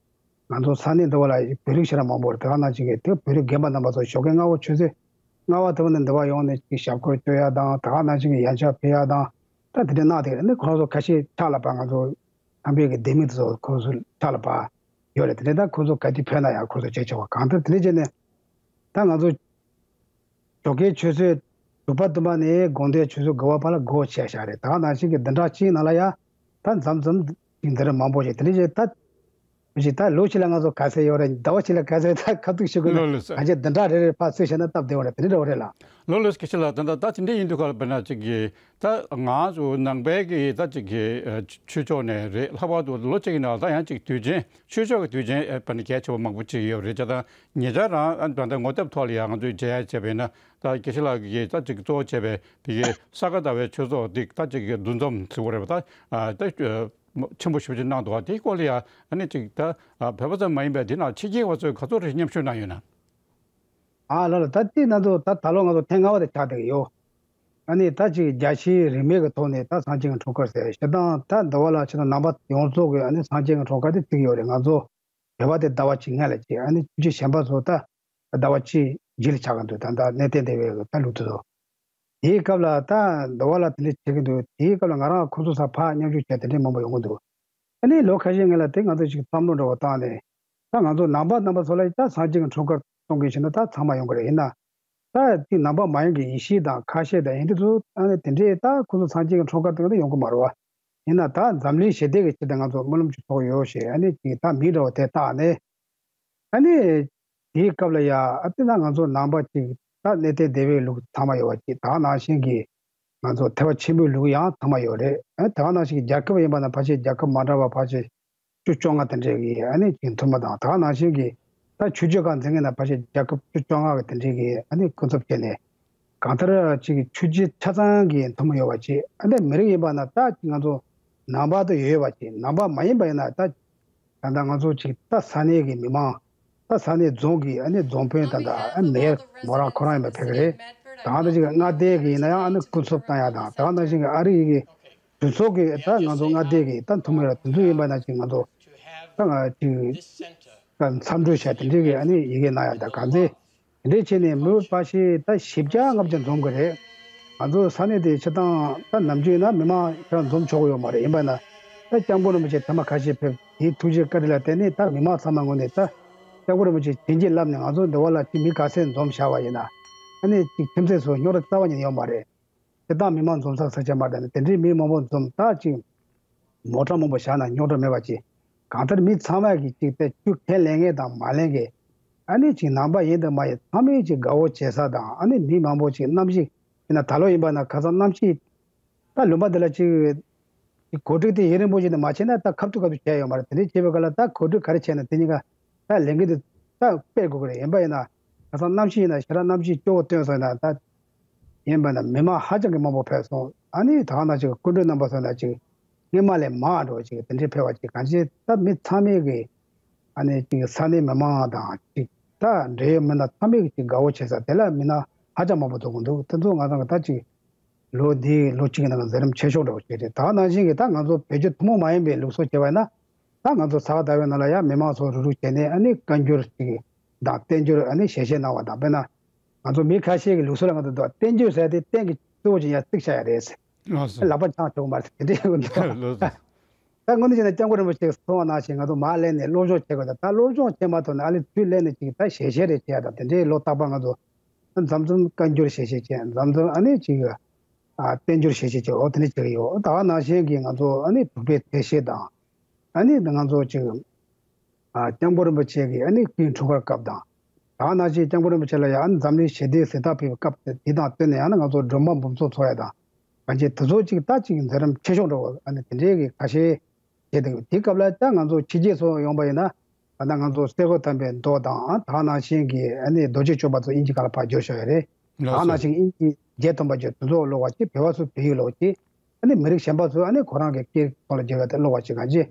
ང་ཚོ་ས་གནས་འདི་བ་ལ་བོད་རིགས་ཞེ་དྲག་མང་པོ་རེད། དེ་ག་ནང་ཅིག་གི་དེ་བོད་རིགས་རྒན་པ་རྣམ་པ་ཚོ་ཞོགས་ཀའི་སྔ་པོ་ཆུ་ཚོད་ལྔ་པ་དེ་བ་ནས་འདི་བ་ཡོང་ནས་ཅིག་ཞབས་སྐོར་སྐྱོད་ཡ་དང་། དེ་ག་ནང་ཅིག་གི་ཡང་ཆ་ཕུལ་ཡ་དང་། ད་དེ་འདྲ་གནང་དེ་ཨ་ནི་ཁོང་ཚོ་ཁ་ཤས་ཕྱག་ལ་ཕར་ང་ཚོ་ཁང་པའི་གི་ལྡེ་མིག་དེ་ཚོ་ཁོང་ཚོ་ཕྱག་ལ་ཕར་ཡོད་རེད། དེ་འདྲ་ད་ཁོང་ཚོ་ག་དུས་ཕེབས་ན་ཡང་ཁོང་ཚོ་བྱེད་ཆོག་པ་གང་ལྟར་དེ་འདྲ་བྱས་ནས་ད་ང་ཚོ་ཞོགས་ཀའི་ཆུ་ཚོད་དྲུག་པ་བདུན་པ་ནས་དགོང་དྲོའི་ཆུ་ཚོད་དགུ་པ་བར་ལ་སྒོ་ཕྱེ་བཞག་རེད། ད་ག་ནང་བཞིན་གྱི་བདུན་ཕྲག་གཅིག་ནང་ལ་ཡ་ད་མཚམས་མཚམས་ཅིག་འདི་རུ་མང་པོ་ཞིག་དེ་འདྲ་ཞིག་ད་མི་ཞིག་ད་ལོ་གཅིག་ལ་ང་ཚོ་ག་ཚད་ཡོད་རེད། ཟླ་བ་གཅིག་ལ་ག་ཚད་རེད། ད་ཁ་ཐུག་ཞུ་གི་ལོས་ལོས་ཟེར། གང་ཅི་བདུན་ཕྲག་རེ་རེ་ཕར་ཚུར་བྱས་ན་སྟབས་བདེ་བ་རེད། དེ་འདྲ་འདྲ་བོ་རེད་ལ། ལོས་ལོས་སྐད་ཆ་ལ་ད་ད་ད་དེ་འདྲ་ཡིན་དུས་ག་ལ་བས་ན་ཅིག་གི་ད་ང་ཚོ་ནང་པའི་གི་ད་ཅིག་གི་ཆོས་ཕྱོགས་ནས་རེད། ལྷག་པར་དུ་ལོ་གཅིག་གི་ནང་ད་ཡང་ཅིག་དུས་ཆེན་ཆོས་ཕྱོགས་ཀྱི་དུས་ཆེན་ཨེ་བ་ནི་གལ་ཆེ་བ་མང་པོ་ཅིག་ཡོད་རེད། བྱས་ཙང་ཉེ་ཆར་རང་ཨ་ད་ལྟ་ངོ་དེབ་ཐོག་ལ་ཡང་ང་ཚོས་མཇལ་ཡ་བྱས་པ་ཡིན་ན། ད་དགེ་བཤེས་ལགས་ཀྱིས་ད་ཅིག་གཙོ་བོ་བྱས་པའི་དེ་གའི་ས་ག་ཟླ་བའི་ཆོས་ཚོགས་འདི་ད་ཅིག་འདུ་འཛོམས་ཟེར་བ་རེད་པ། ད་ཨ་ད་ཆེན་པོ་ཞེ་པོ་ཅིག་གནང་འདུག་ཨ་དེའི་སྐོར་ལ་ཡང་ཨ་ནི་ཅིག་ད་ཨ་བོད་པ་ཙམ་མ་ཡིན་པའི་འདི་ནང་ཕྱི་རྒྱལ་བ་ཚོས་ག་ཚོད་རེ་མཉམ་ཞུགས་གནང་ཡོད་ན། ཨ་ལ་ལ་ད་དེ་ན་ཚོ་ད་ད་ལོ་ང་ཚོ་ཐེངས་ལྔ་པ་དེ་ཆགས་བསྡད་ཀྱི་ཡོད། ཨ་ནི་ད་ཅིག་རྒྱལ་སྤྱིའི་རིས་མེད་ཀྱི་ཐོག་ནས་ད་སངས་རྒྱས་ཀྱི་འཁྲུངས་སྐར་ཟེར་ཞེ་དྲག་ད་འདི་བ་ལ་ཕྱི་ནང་ནང་པ་ཡོངས་རྫོགས་ཀྱི་ཨ་ནི་སངས་རྒྱས་ཀྱི་འཁྲུངས་སྐར་དེ་བརྩི་གི་ཡོད་རེད། ང་ཚོ་བོད་པ་དེ་ཟླ་བ་གཅིག་སྔ་ལ་བྱས། ཨ་ནི་ཆོས་བརྒྱུད་གཞན་པ་ཚོ་ད་ཟླ་བ་གཅིག་རྗེས་ལ་ཆགས་ཀྱི་འདུག་ད་ལྟ་གནས་བརྟན་སྡེ་བའི་ད་ལུགས་དེ་ཚོ། དེའི་སྐབས་ལ་ད་འདི་བ་ལ་དེ་འདྲ་བྱེད་ཀྱི་འདུག་དེའི་སྐབས་ལ་ང་རང་ཁོང་ཚོ་ས་ཕར་མཉམ་ཞུགས་བྱས་དེ་འདྲའི་མང་པོ་ཡོང་གི་འདུག་ཨ་ནི་ལོ་ཁ་ཤས་སྔོན་ལ་དེ་ང་ཚོ་ཅིག་བསམ་བློ་འདྲ་བོ་བཏང་ནས་ད་ང་ཚོ་ནང་པ་རྣམ་པ་ཚོ་ལ་ད་སངས་རྒྱས་ཀྱི་འཁྲུངས་སྐར་ གཏོང་གི་ཕྱིན་ན་ད་ཚང་མ་ཡོང་གི་རེད། ཡིན་ན་ད་དེ་ནང་པ་མ་ཡིན་གྱི་ཡེ་ཤུ་དང་ཁ་ཤས་དང་ཡིན་དུས་ཚོ་ཨ་ནི་དེ་འདྲས་ད་ཁོ་ཚོ་སངས་རྒྱས་ཀྱི་འཁྲུངས་སྐར་དེ་ག་ད་ཡོང་གི་མ་རེད་བ། ཡིན་ན་ད་འཛམ་གླིང་ཞི་བདེ་གི་ཆེད་དུ་ང་ཚོ་སྨོན་ལམ་ཅིག་ཐོགས་ཡོད་ཞེས་ཨ་ནི་ཅིག་ད་མི་འདྲ་བ་དེ་བཏགས་ནས། ཨ་ནི་དེའི་སྐབས་ལ་ཡ་ཨ་དེ་ན་ང་ཚོ་ནང་པ་ཅིག་ད་གནས་བརྟན་སྡེ་བའི་ལུགས་ཚང་མ་ཡོད་པ་ཅིག་ད་ག་ནང་བཞིན་གྱི་ང་ཚོ་ཐེག་པ་ཆེན་པོའི་ལུགས་ཡང་ཚང་མ་ཡོད་རེད། ཨ་དེ་ག་ནང་བཞིན་གྱི་རྒྱལ་ཁབ་ཡིན་པ་ན་ཕལ་ཆེར་རྒྱལ་ཁབ་མ་འདྲ་བ་ཕལ་ཆེར་བཅུ་བཅོ་ལྔ་དེ་འདྲས་ཀྱི་ཨ་ནི་ཅིག་མཐུན་པ་དང་། ད་ག་ནང་བཞིན་གྱི་ད་ཆོས་བརྒྱུད་ཁག་འཛིན་མཁན་ན་ཕལ་ཆེར་རྒྱལ་ཁབ་བཅུ་བཅོ་ལྔ་གི་དེ་འདྲས་ཀྱི་ཨ་ནི་སྐུ་ཚབ་བྱས་ནས། གང་ལྟར་ཅིག་ཆོས་བརྒྱུད་ཆ་ཚང་གི་མཐུན་པ་ཡོད་པ་ཅིག་ཨ་ནི་མི་རིགས་ཡིན་པ་ན་ད་ཅིག་ང་ཚོ་ནང་པ་དུ་ཡོད་པ་ཅིག་ནང་པ་མ་ཡིན་པ་ཡིན་ན་ད་ད་ལྟ་ང་ཚོ་ཅིག་ད་ས་གནས་ཀྱི་མི་མང་ད་ས་གནས་རྫོང་གི་ཨ་ནི་རྫོང་དཔོན་ད་ལྟ་ཨ་མེར་མོ་རང་ཁོ་རང་ཡིན་པ་ཕེབས་ཀྱི་རེད། ད་ལྟ་ཅིག་མངའ་སྡེ་གི་ཡིན་ན་ཡང་ཨ་ནི་སྐུ་ཚབ་བཏང་ཡ་དང་ད་ག་ནང་བཞིན་གྱི་ཨ་རི་ཡི་གི་གྲོས་ཚོགས་ཀྱི་ད་ང་ཚོ་མངའ་སྡེ་གི་ད་མཐུན་མོང་ཡོད་དེ་ཚོ་ཡིན་པ་ན་ཅིག་ང་ཚོ་ད་ང་ཅིག་ད་འཚམས་འདྲི་བྱས་དེ་འདྲའི་གི་ཨ་ནི་ཡི་གེ་གནང་ཡ་ད་གང་ཚེ། དེ་འདྲས་བྱས་ནས་མི་ཕལ་ཆེར་ད་བཞི་བརྒྱ་ལྔ་བརྒྱ་འཛོམས་ཀྱི་རེད། ང་ཚོ་ས་གནས་དེ་སྤྱིར་བཏང་ད་ནམ་རྒྱུན་ཡིན་ན་མི་མང་ཁྱོན་འཛོམས་ཆོག་གི་ཡོད་མ་རེད། ཡིན་པ་ན་ད་སྐྱབས་མགོན་རིན་པོ་ཆེ་ཐེངས་མ་ཁ་ཤས་ཕེབས་དེའི་ཐུགས་རྗེ་བཀའ་དྲིན་ལ་བརྟེན་ནས་ད་མི་མང་ཚང་མ་ངོས་ནས་ད་སྐྱབས་མགོན་རིན་པོ་ཆེ་བྱིན་གྱིས་བརླབས་ནས་ང་ཚོ་འདི་བ་ལ་ཅིག་མི་ག་ཚད་འཛོམས་བཞག་པ་ཡིན་ན་ཨ་ནི་ཅིག་ཁྱིམ་མཚེས་སུ་རྙོག་དྲ་རྩ་བ་ཉིད་ནས་ཡོད་མ་རེད། སྤྱིར་བཏང་མི་མང་འཛོམས་ས་ས་ཆ་མ་རེད། དེ་འདྲའི་མི་མང་པོ་འཛོམས་ད་ཅིག་མོ་ཊ་མང་པོ་བཞག་ན་རྙོག་དྲ་མེད་པ་ཅིག་གང་ལྟར་མི་ཚང་མ་གིས་ཅིག་དེ་ཆོས་ཁས་ལེན་མཁན་དང་མ་ལེན་མཁན། ཨ་ནི་ཅིག་ནང་པ་ཡིན་དང་མ་ཡིན་ཚང་མས་ཅིག་དགའ་བོ་བྱེད་ས་དང་ཨ་ནི་མི་མང་པོ་ཅིག་གནམ་གཤིས་ཡིན་ན་ད་ལོ་ཡིན་པ་ན་ཁ་སང་གནམ་གཤིས་ད་ལུང་པ་འདི་ལ་ཅིག་ཅིག་གོ་སྒྲིག་དེ་ཡུན་རིང་པོ་ཞིག་ནས་མ་བྱས་ན་ད་ཁ་ཐུག་ཁ་ཐུག་བྱས་ཡོད་མ་རེད། དེ་འདྲའི་བྱས་པའི་སྐབས་ལ་ད་གོ་སྒྲིག་ག་རེ་བྱས་ན་དེ་གཉིས་ཀ་ད་ལས་འགན་དེ་ད་སྤེལ་དགོས་ཀྱི་རེད། ཡིན་པ་ཡིན་ན་ཁ་སང་གནམ་གཤིས་ཡིན་ན་ཞེ་དྲག་གནམ་གཤིས་སྐྱོ་བོ་སྟོན་སོང་ཡིན་ན་ད། ཡིན་པ་ན་མི་མང་ཧ་ཅང་གི་མང་པོ་ཕེབས་སོང་། ཨ་ནི་ད་ག་ནང་བཞིན་སྐུ་མགྲོན་རྣམ་པ་ཚོ་ན་ཅིག་སྔོན་མ་ལས་མང་འགྲོ་ཅིག་དེ་འདྲའི་ཕེབས་པ་ཅིག་གང་ཅི་ད་མི་ཚང་མས་གི་ཨ་ནི་ཅིག་ས་གནས་མི་མང་དང་ཅིག་ད་འབྲེལ་ཡོད་མི་སྣ་ཚང་མས་གི་ཅིག་དགའ་བོ་བྱེད་ས་དེ་ལ་མི་སྣ་ཧ་ཅང་མང་པོ་འཛོམས་ཀྱི་འདུག་དེ་ཚོ་ང་ཚང་གི་ད་ཅིག་ལོ་འདིའི་ལོ་གཅིག་གི་ནང་གི་མཛད་རིམ་ཆེ་ཤོས་འདྲ་བོ་ཅིག་རེད། ད་ག་ནང་བཞིན་གི་ད་ང་ཚོ་བོད་བརྒྱུད་ཐུན་མོང་མ་ཡིན་པའི་ལུགས་སྲོལ་བྱས་པ་ཡིན་ན། ད་ང་ཚོ་ས་ག་ཟླ་བའི་ནང་ལ་ཡང་མི་མང་ཚོ་རུག་རུག་བྱས་ནས་ཨ་ནི་བཀའ་འགྱུར་ཅིག་དང་བསྟན་འགྱུར་ཨ་ནི་ཞལ་བཞེས་གནང་བ་དང་། དཔེར་ན་ང་ཚོ་མི་ཁ་ཤས་ཀྱི་ལུགས་སྲོལ་ལ་ང་ཚོ་འདུག་བསྟན་འགྱུར་ཟེར་དེ་བསྟན་གྱི་གཙོ་བོ་ཅིག་ཡང་བརྩིགས་བཞག་ཡ་རེད་ཟེར། ལགས་སོ། ལག་པ་འཆང་ཆོག་མ་རེད་དེ་འདྲའི་ཡོད་འདུག་ལགས་སོ། ད་དངོས་གནས་བྱས་ན་སྐྱབས་མགོན་རིན་པོ་ཆེས་གསུངས་པ་ནང་བཞིན་ང་ཚོ་མར་སླེབས་ནས་སློབ་སྦྱོང་བྱེད་དགོས། ད་ད་སློབ་སྦྱོང་བྱེད་མ་ཐུབ་ན་ཨ་ལེ་ཚུར་སླེབས་ནས་ཅིག་ད་ཞལ་བཞེས་རེ་བྱེད་ཡ་དང་དེ་འདྲའི་ལོ་རྟག་པར་ང་ཚོ་མཚམས་མཚམས་བཀའ་འགྱུར་ཞལ་བཞེས་བྱས། མཚམས་མཚམས་ཨ་ནི་ཅིག་ཨ་བསྟན་འགྱུར་ཞལ་བཞེས་བྱས། འོ་དེ་འདྲ་བྱེད་ཀྱི་ཡོད། ད་ག་ནང་བཞིན་གྱི་ང་ཚོ་ཨ་ནི་དྲུག་པའི་ཚེས་བཞི་དང་། ཨ་ནི་ང་ཚོ་ཅིག་ཨ་སྐྱབས་མགོན་རིན་པོ་ཆེ་གི་ཨ་ནི་སྐུའི་འཁྲུངས་སྐར་སྐབས་དང་། ད་ག་ནང་བཞིན་སྐྱབས་མགོན་རིན་པོ་ཆེ་ལ་ཡང་ཨ་ནི་འཛམ་གླིང་ཞི་བདེའི་གཟེངས་རྟགས་ཕུལ་བའི་སྐབས་དེ་དང་བསྟུན་ནས་ཡང་ན་ང་ཚོ་སྒྲོལ་མ་འབུམ་ཚོགས་འཚོགས་ཡ་དང་། གང་ཅི་དེ་ཚོ་ཅིག་ད་ཅིག་མཛད་རིམ་ཆེ་ཤོས་འདྲ་བོ་ཨ་ནི་དེ་འདྲའི་གི་ཁ་ཤས་བྱས་འདུག་དེའི་སྐབས་ལ་ད་ང་ཚོ་ཕྱི་རྒྱལ་ཚོ་ཡོང་པ་ཡིན་ན་ད་ལྟ་ང་ཚོ་གསེར་སྒོ་དམ་པའི་མདོ་དང་། ད་ག་ནང་བཞིན་གྱི་ཨ་ནི་རྡོ་རྗེ་གཅོད་པ་ཚོ་དབྱིན་ཇི་སྒང་ལ་ཕར་བསྒྱུར་བཞག་ཡོད་རེད། ད་ལགས་ག་ནང་སོ། བཞིན་གྱི་དབྱིན་ཇིའི་བརྒྱད་སྟོན་པ་བརྒྱུད་དེ་ཚོ་ཀློག་པ་ཅིག་བོད་པ་ཚོ་བོད་ཡིག་ཀློག་ཅིག་ཨ་ནི་མི་རིགས་གཞན་པ་ཚོས་ཨ་ནི་ཁོ་རང་གི་སྐད་ཐོག་ལ་བསྒྱུར་བ་དེ་ཀློག་པ་ཅིག་གང་ཅི་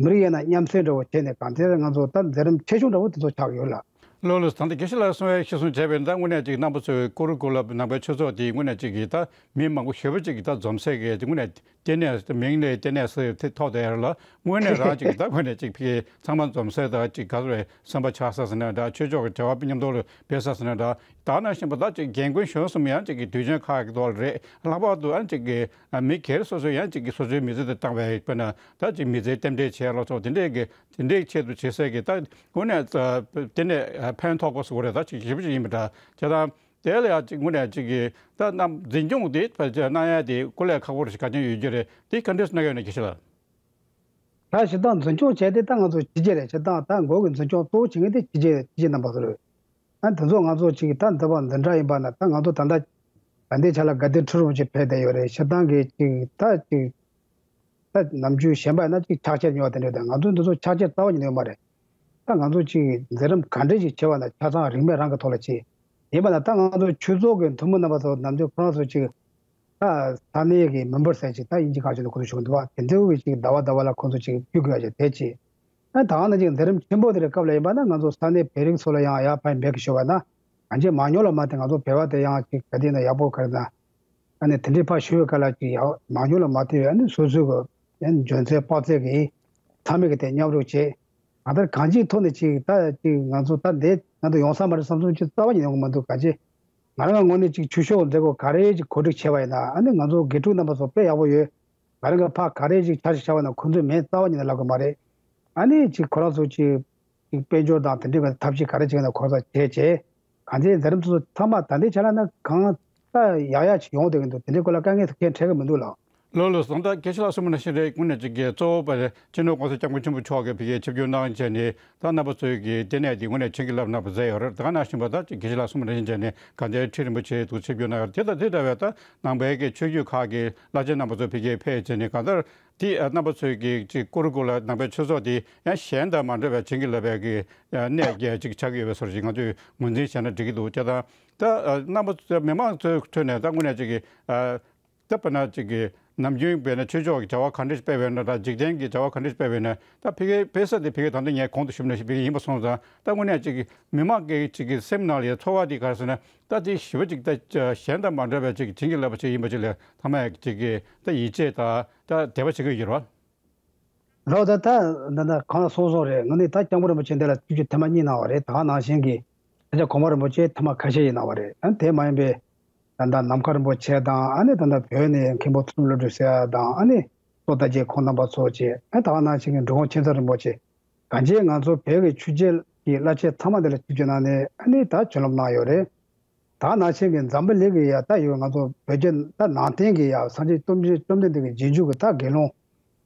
མི་རིགས་ཡིན་ན་མཉམ་བསྲེས་འདྲ་བོ་བྱས་ནས་གང་ལྟར་ང་ཚོ་ད་མཛད་རིམ་ཆེ་ཆུང་འདྲ་བོ་དེ་ཚོ་ཆགས་ཡོད་ལ། ལགས་ལགས། ད་ལྟ་དགེ་བཤེས་ལགས་གསུང་བའི་གཞིར་བཟུང་བྱས་པས་ད་དངོས་གནས་ཅིག་རྣམ་པ་ཚོས་ཀུ་རུ་ཀུ་ལ་ནང་པའི་ཆོས་ཚོགས་དེ་དངོས་གནས་ཅིག་གིས་ད་མི་མང་པོ་ཞེ་པོ་ཅིག་གིས་ད་འཛོམས་སའི་གི་དངོས་གནས་ལྟེ་གནས་མིང་ལ་ལྟེ་གནས་ཟེར་དེ་ཐོགས་བསྡད་ཡོད་ལ། དངོས་གནས་རང་ཅིག་ད་དངོས་གནས་ཅིག་ཕ་གི་ཚང་མ་འཛོམས་ས་དང་ཅིག་ག་ཚོད་སེམས་པ་ཆགས་ས་ཟེར་ན་འདྲ། ཆོས་ཕྱོགས་ཀྱི་བྱ་བ་མཉམ་དུ་ལ་འབད་ས་ཟེར་ན་འདྲ། ད་ནང་བཞིན་པ་ད་ཅིག་རྒན་རྒོན་གཞོན་གསུམ་ཡང་ཅིག་གི་དུས་ཆེན་ཁག་གི་ཐོག་ལ་རེད། ལྷག་པར་དུ་ཨ་ཅིག་གི་མི་སྒེར་སོ་སོས་ཡང་ཅིག་གི་སོ་སོའི་མི་ཚེ་དེ་བཏང་བའི་དཔེར་ན་ད་ཅིག་མི་ཚེའི་རྟེན་འབྲེལ་བྱས་ལ་སོགས་དེ་འདྲས་ཀྱི་དེ་འདྲའི་ཆེད་དུ་བྱེད་སའི་གི་ད་དངོས་གནས་དེ་ནས་ཕན་ཐོགས་པ་བཟོ་གི་རེད། ད་ཅིག་ཞིབ་ཅིག་ཡིན་པ་འདྲ། བྱས་ཙང་དེ་ལ་ཡང་ཅིག་དངོས་གནས་ཅིག་གི་ད་རྣམ་འཛིན་སྐྱོང་དེ་གནང་ཡ་དེ་སྐུ་ལས་ཁག་པོ་རེ་ཞིག་ག་ཅན་ཡོད་རྒྱུ་རེད། དེ་ག་འདྲས་གནང་ཡོད་ན་དགེ་བཤེས་ལགས། ད་སྤྱིར་བཏང་འཛིན་སྐྱོང་བྱས་ཏེ་ད་ང་ཚོ་ཕྱི་རྒྱལ་རེད། སྤྱིར་བཏང་ད་མགོ་གི་འཛིན་སྐྱོང་གཙོ་བོ་བྱེད་མཁན་དེ་ཕྱི་རྒྱལ་ཕྱི་རྒྱལ་རྣམ་པ་ཚོ་རེད། ཨ་དེ་ཚོ་ང་ཚོ་ཅིག་ད་འདི་བ་འཛིན་གྲྭ་ཡིན་པ་ན་ད་ང་ཚོ་ད་ལྟ་ད་ལྟའི་ཆ་ལ་དགའ་ལྡན་ཁྲི་རིན་པོ་ཆེ་ཕེབས་བསྡད་ཡོད་རེད། སྤྱིར་བཏང་གི་ཅིག་ད་ཅིག་ད་ནམ་རྒྱུན་གཞན་པ་ཡིན་ན་ཅིག་ཕྱག་འཁྱེར་ཉོ་བ་དེ་འདྲ་དང་ང་ཚོ་འདི་ཚོ་ཕྱག་འཁྱེར་རྩ་བ་ཉིད་ནས་ཡོད་མ་རེད། ད་ང་ཚོ་ཅིག་མཛད་རིམ་ག་འདྲས་ཅིག་བྱེད་པ་ན་ཆ་ཚང་རིན་མེད་རང་གི་ཐོག་ལ་བྱེད། ཡིན་པ་ན་ད་ང་ཚོ་ཆོས་ཚོགས་ཀྱི་འཐུས་མི་རྣམ་པ་ཚོ་ནམ་རྒྱུན་ཁོ་རང་ཚོ་ཅིག་ད་ས་གནས་ཀྱི་མེམ་བར་ཟེར་ཅིག་ད་དབྱིན་ཇི་གང་ཅི་ལ་ཁོ་ཚོ་ཞུ་གི་འདུག་བ། དེ་ཚོ་གི་ཅིག་ཟླ་བ་ཟླ་བ་ལ་ཁོ་ཚོ་ཅིག་ཕུལ་དགོས་ཡ་ཅིག་དེ་ཅིག་ཨ་ད་ང་ཚོ་ཅིག་མཛད་རིམ་ཆེན་པོ་དེ་རེད། སྐབས་ལ་ཡིན་པ་ན་ང་ཚོ་ས་གནས་བོད་རིགས་ཚོ་ལ་ཡང་ཡར་ཕན་འབད་གི་ཞུ་བ་ན་གང་ཅི་མང་ཉུང་ལ་མ་ལྟོས་ང་ཚོ་བོད་པ་དེ་ཡང་ཅིག་ག་དེ་ན་ཡག་པོ་ག་རེ་ན་ཨ་ནི་དེ་འདྲའི་ཕར་ཞུ་བའི་སྐབས་ལ་ཅིག་ཡག་མང་ཉུང་ལ་མ་ལྟོས་ཨ་ནི་སོ་སོའི་གི་ཨ་ནི་འཇོན་ཚད་དཔག་ཚད་ཀྱི་ཚང་མས་གི་དེ་མཉམ་རུབ་བྱེད། གང་ལྟར་གང་ཅིའི་ཐོག་ནས་ཅིག་ད་ཅིག་ང་ཚོ་ད་འདི་ང་ཚོ་ཡོང་ས་མ་རེད་བསམ་ཚུལ་ཅིག་རྩ་བ་ཉིད་ཡོང་གི་མི་འདུག་ག་ཅི། ང་རང་ངོས་ནས་ཅིག་ཆོས་ཕྱོགས་མཛད་སྒོ་ག་རེ་ཅིག་གོ་སྒྲིག་བྱས་པ་ཡིན་ན་ཨ་ནི་ང་ཚོ་དགེ་ཕྲུག་རྣམ་པ་ཚོ་དཔེ་ཡག་པོ་ཡོད། ང་རང་གི་ཕ་ག་རེ་ཅིག་འཆར་གཞི་བཞག་པ་ན་ཁོང་ཚོས་མེད་རྩ་བ་ཉིད་ནས་ལབ་གི་མ་རེད། ཨ་ནི་ཅིག་ཁོ་རང་ཚོ་ཅིག་ ཅིག་དཔལ་འབྱོར་དང་དེ་འདྲའི་གི་ཐབས་ཤེས་ག་རེ་བྱས་ན་གོ་ས་བྱས་བྱས། གང་ཅིའི་མཛད་རིམ་དེ་ཚོ་ཚང་མ་ད་ལྟའི་ཆ་ལ་ན་གང་ལྟར་ཡག་ཡག་ཅིག་ཡོང་བསྡད་ཀྱི་འདུག་དེ་འདྲའི་སྐོར་ལ་དཀའ་ངལ་དེ་གང་འཕྲད་ཀྱི་མི་འདུག་ལགས། ལགས་ལགས། བཟང་ཐག་དགེ་བཤེས་ལགས་གསུངས་པ་ནང་བཞིན་རེད། དངོས་གནས་ཅིག་གི་གཙོ་བོ་པ་སྤྱི་ནོར་༸གོང་ས་༸སྐྱབས་མགོན་ཆེན་པོ་མཆོག་གིས་ཕ་གིར་ཆིབས་བསྒྱུར་གནང་བྱས་ནས་ད་རྣམ་པ་ཚོས་ཀྱི་ལྟེ་གནས་འདི་དངོས་གནས་བྱིན་གྱིས་བརླབས་གནང་བ་མཛད་ཡོད་རེད། དེ་ག་ནང་བཞིན་པ་ད་ཅིག་དགེ་བཤེས་ལགས་གསུངས་པ་ནང་བཞིན་བྱས་ནས་གང་ལྟར་ཁྲི་རིན་པོ་ཆེ་དུ་ཆིབས་བསྒྱུར་གནང་ཡོད་རེད། དེ་དང་དེ་འདྲ་བའི་ད་ནང་པའི་གི་ཆོས་བརྒྱུད་ཁག་གི་བླ་ཆེན་རྣམ་པ་ཚོ་ཕ་གིར་ཕེབས་བྱས་ནས་གང་ལྟར་དེ་རྣམ་པ་ཚོས་ཀྱི་ཅིག་ཀུ་རུ་ཀུ་ལ་ནང་པའི་ཆོས་ཚོགས་དེ་ཡང་གཞན་དང་མ་འདྲ་བའི་བྱིན་གྱིས་བརླབས་པའི་གི་གནས་བརྒྱད་ཅིག་ཆགས་ཀྱི་ཡོད་པའི་བཟོ་ཞིག་ང་ཚོས་ངོས་འཛིན་བྱས་ན་འགྲིག་གི་འདུག་ཅེས་དང་། ད་རྣམ་པ་ཚོ་མི་མང་ཚོའི་ཁྲོད་ནས་ད་དངོས་གནས་ཅིག་གི་ད་དཔེར་ན་ཅིག་གི་ནམ་རྒྱུན་དཔེར་ན་ཆོས་ཕྱོགས་ཀྱི་བྱ་བ་ག་འདྲ་ཞིག་སྤེལ་བས་ན་ད་འཇིག་རྟེན་གྱི་བྱ་བ་ག་འདྲ་ཞིག་སྤེལ་བས་ན་ད་ཕ་གིའི་དཔེ་ས་དེ་ཕ་གིའི་ད་ལྟ་ངས་གོང་དུ་ཞུས་ནང་བཞིན་ཕ་གི་ཡིན་པ་སོང་ཙང་ད་དངོས་གནས་ཅིག་གི་མི་མང་གི་ཅིག་གི་སེམས་ནང་ལ་ཡང་ཚོར་བ་དེ་ག་རེ་ཟེར་ན་ད་དེ་ཞི་བ་ཅིག་ད་གཞན་དང་མ་འདྲ་བའི་ཅིག་བྱིན་གྱིས་བརླབས་པ་ཅིག་ཡིན་པ་ཅིག་ལ་ཚང་མས་ཅིག་གི་ད་ཡིད་ཆེས་དང་ད་དད་པ་བྱེད་ཀྱི་ཡོད་རེད་བ། ལགས། ད་ད་ད་ད་གང་ལ་སོང་སོང་རེད། ང་ནི་ད་སྐྱབས་མགོན་རིན་པོ་ཆེ་འདི་ལ་ཆིབས་བསྒྱུར་ཐེངས་མ་གཉིས་གནང་བ་རེད། ད་ག་ནང་བཞིན་གྱི་ས་སྐྱ་གོང་མ་རིན་པོ་ཆེ་ཐེངས་མ་ཁ་ཤས་ཡིན་གནང་བ་རེད། ཨ་ནི་དེ་མ་ཡིན་པའི་ད་ལྟ་ནམ་མཁའ་རིན་པོ་ཆེ་དང་ཨ་ནི་ད་ལྟ་བོད་ནས་མཁན་པོ་ཚུལ་ཁྲིམས་བློ་གྲོས་ཟེར་ཡ་དང་ཨ་ནི་སོ་ད་རྗེ་ཁོང་རྣམ་པ་ཚོ་བཅས་ཨ་ད་ག་ནང་བཞིན་གྱི་འབྲི་གུང་ཁྱད་མཚར་རིན་པོ་ཆེ་གང་ཅིའི་ང་ཚོ་བོད་ཀྱི་ཆོས་བརྒྱུད་ཀྱི་བླ་ཆེན་ཚང་མ་འདི་ལ་ཆིབས་བསྒྱུར་གནང་ནས་ཨ་ནི་ད་བྱིན་རླབས་གནང་ཡོད་རེད། ད་ནང་བཞིན་གྱི་འཛམ་བུ་གླིང་གི་ཡ་ད་ཡོད་ང་ཚོ་བོད་བརྒྱུད་ད་ནང་བསྟན་གྱི་ཡ་སངས་རྒྱས་བཅོམ་ལྡན་བཅོམ་ལྡན་འདས་ཀྱི་རྗེས་འཇུག་གི་ད་དགེ་སློང་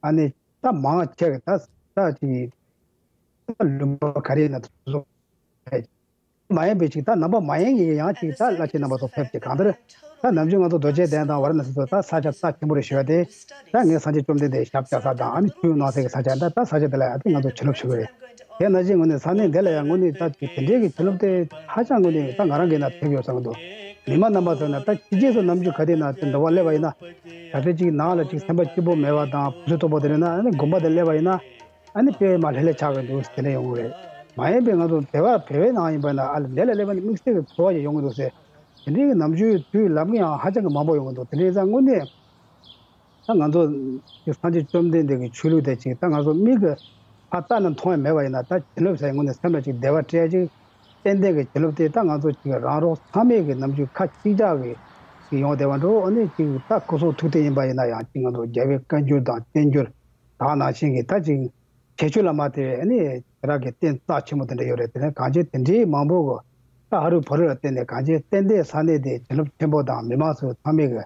ཨ་ནི་ད་མང་ཆེ་གི་ད་ད་ཅིག་ད་ལུང་པ་ག་རེ་ཡིན་ན་དུ་སོང་མ་ཡིན་པའི་ཅིག་ད་ནང་པ་མ་ཡིན་གྱི་ཡང་ཅིག་ད་བླ་ཆེན་རྣམ་པ་ཚོ་ཕེབས་ཀྱི་གང་ལྟར་ད་ནམ་རྒྱུན་ང་ཚོ་རྡོ་རྗེ་གདན་དང་ཝཱ་ར་ཎ་སི་ཚོ་ད་ས་ཆ་རྩ་ཆེན་པོ་རེ་ཞུ་བ་དེ་ད་ངས་སངས་རྒྱས་བཅོམ་ལྡན་འདས་ཞབས་བཅགས་ས་དང་ཨ་ནི་ཆོས་གནང་སའི་ས་ཆ་ད་ད་ས་ཆ་དེ་ལ་ཡང་ད་ང་ཚོ་བྱིན་རླབས་ཞུ་གི་རེད། དེ་ནང་བཞིན་ངོས་ནས་ས་གནས་འདི་ལ་ཡང་དངོས་གནས་ད་དེ་འདྲའི་གི་བྱིན་རླབས་དེ་ཧ་ཅང་དངོས་གནས་ད་ང་རང་གི་ན་ཐེབས་ཡོད་བསམ་གི་འདུག་མི་མང་རྣམ་པ་ཚོ་ན་ད་ཕྱི་རྒྱལ་སུ་ནམ་རྒྱུན་ག་དུས་ན་དེ་འགྲོ་བ་སླེབས་པ་ཡིན་ན་ད་ལྟ་ཅིག་ནང་ལ་ཅིག་སེམས་པ་སྐྱིད་པོ་མེད་པ་དང་བུ་ཚོ་སྟོབས་པོ་དེ་རེད་ན་ཨ་ནི་དགོན་པ་དེ་སླེབས་པ་ཡིན་ན་ཨ་ནི་དཔེ་མ་ལྷོད་ལྷོད་ཆགས་གི་འདུག་དེ་འདྲ་ཡོང་གི་རེད། མ་ཡིན་པའི་ང་ཚོ་དེ་བ་བེ་བའི་ནང་ཡིན་པ་ན་ཨ་ལ་འདི་ལ་སླེབས་པ་ནི་དམིགས་བསལ་གྱི་ཚོར་བ་ཞིག་ཡོང་གི་འདུག་ཟེར། དེ་འདྲའི་གི་ནམ་རྒྱུན་དུས་ལབ་མཁན་ཡང་ཧ་ཅང་གི་མང་པོ་ཡོང་གི་འདུག་དེ་འདྲའི་ཙང་དངོས་གནས། ད་ང་ཚོ་ཅིག་སངས་རྒྱས་བཅོམ་ལྡན་འདས་ཀྱི་ཆོས་ལུགས་དེ་ཅིག་ད་ང་ཚོ་མིག་གིས་ཕར་བལྟས་ན་མཐོང་ཡ་མེད་པ་ཡིན་ན་ད་བྱིན་རླབས་ཟེར་ཡ་དངོས་གནས་སེམས་ལ་ཅིག་བདེ་བ་སྤྲད་ཅིག་ཏན་ཏན་གྱི་བྱིན་རླབས་དེ་ད་ང་ཚོ་ཅིག་རང་རོགས་ཚང་མས་ཀྱི་ནམ་རྒྱུན་ཁ་གཅིག་གྲགས་ཀྱི་ཅིག་ཡོང་བསྡད་པ་འགྲོ། ཨ་ནི་ཅིག་ད་སྐུ་གསུང་ཐུགས་རྟེན་ཡིན་པ་ཡིན་ན་ཡང་ཅིག་ང་ཚོ་རྒྱལ་བའི་བཀའ་འགྱུར་དང་བསྟན་འགྱུར་ད་ནང་བཞིན་གྱི་ད་ཅིག་ཁྱད་ཆོས་ལ་མ་ལྟོས་པའི་ཨ་ནི་དེ་རང་གི་རྟེན་རྩ་ཆེན་མོ་དེ་འདྲ་ཡོད་རེད། དེ་ནས་གང་ཅི་དེ་འདྲའི་མང་པོ་གི་ད་ཧ་རུ་བ་རུ་ལ་བརྟེན་ནས་གང་ཅི་ཏན་ཏན་ས་གནས་དེ་བྱིན་རླབས་ཆེན་པོ་དང་མི་མང་ཚོ་ཚང་མས་ཀྱི་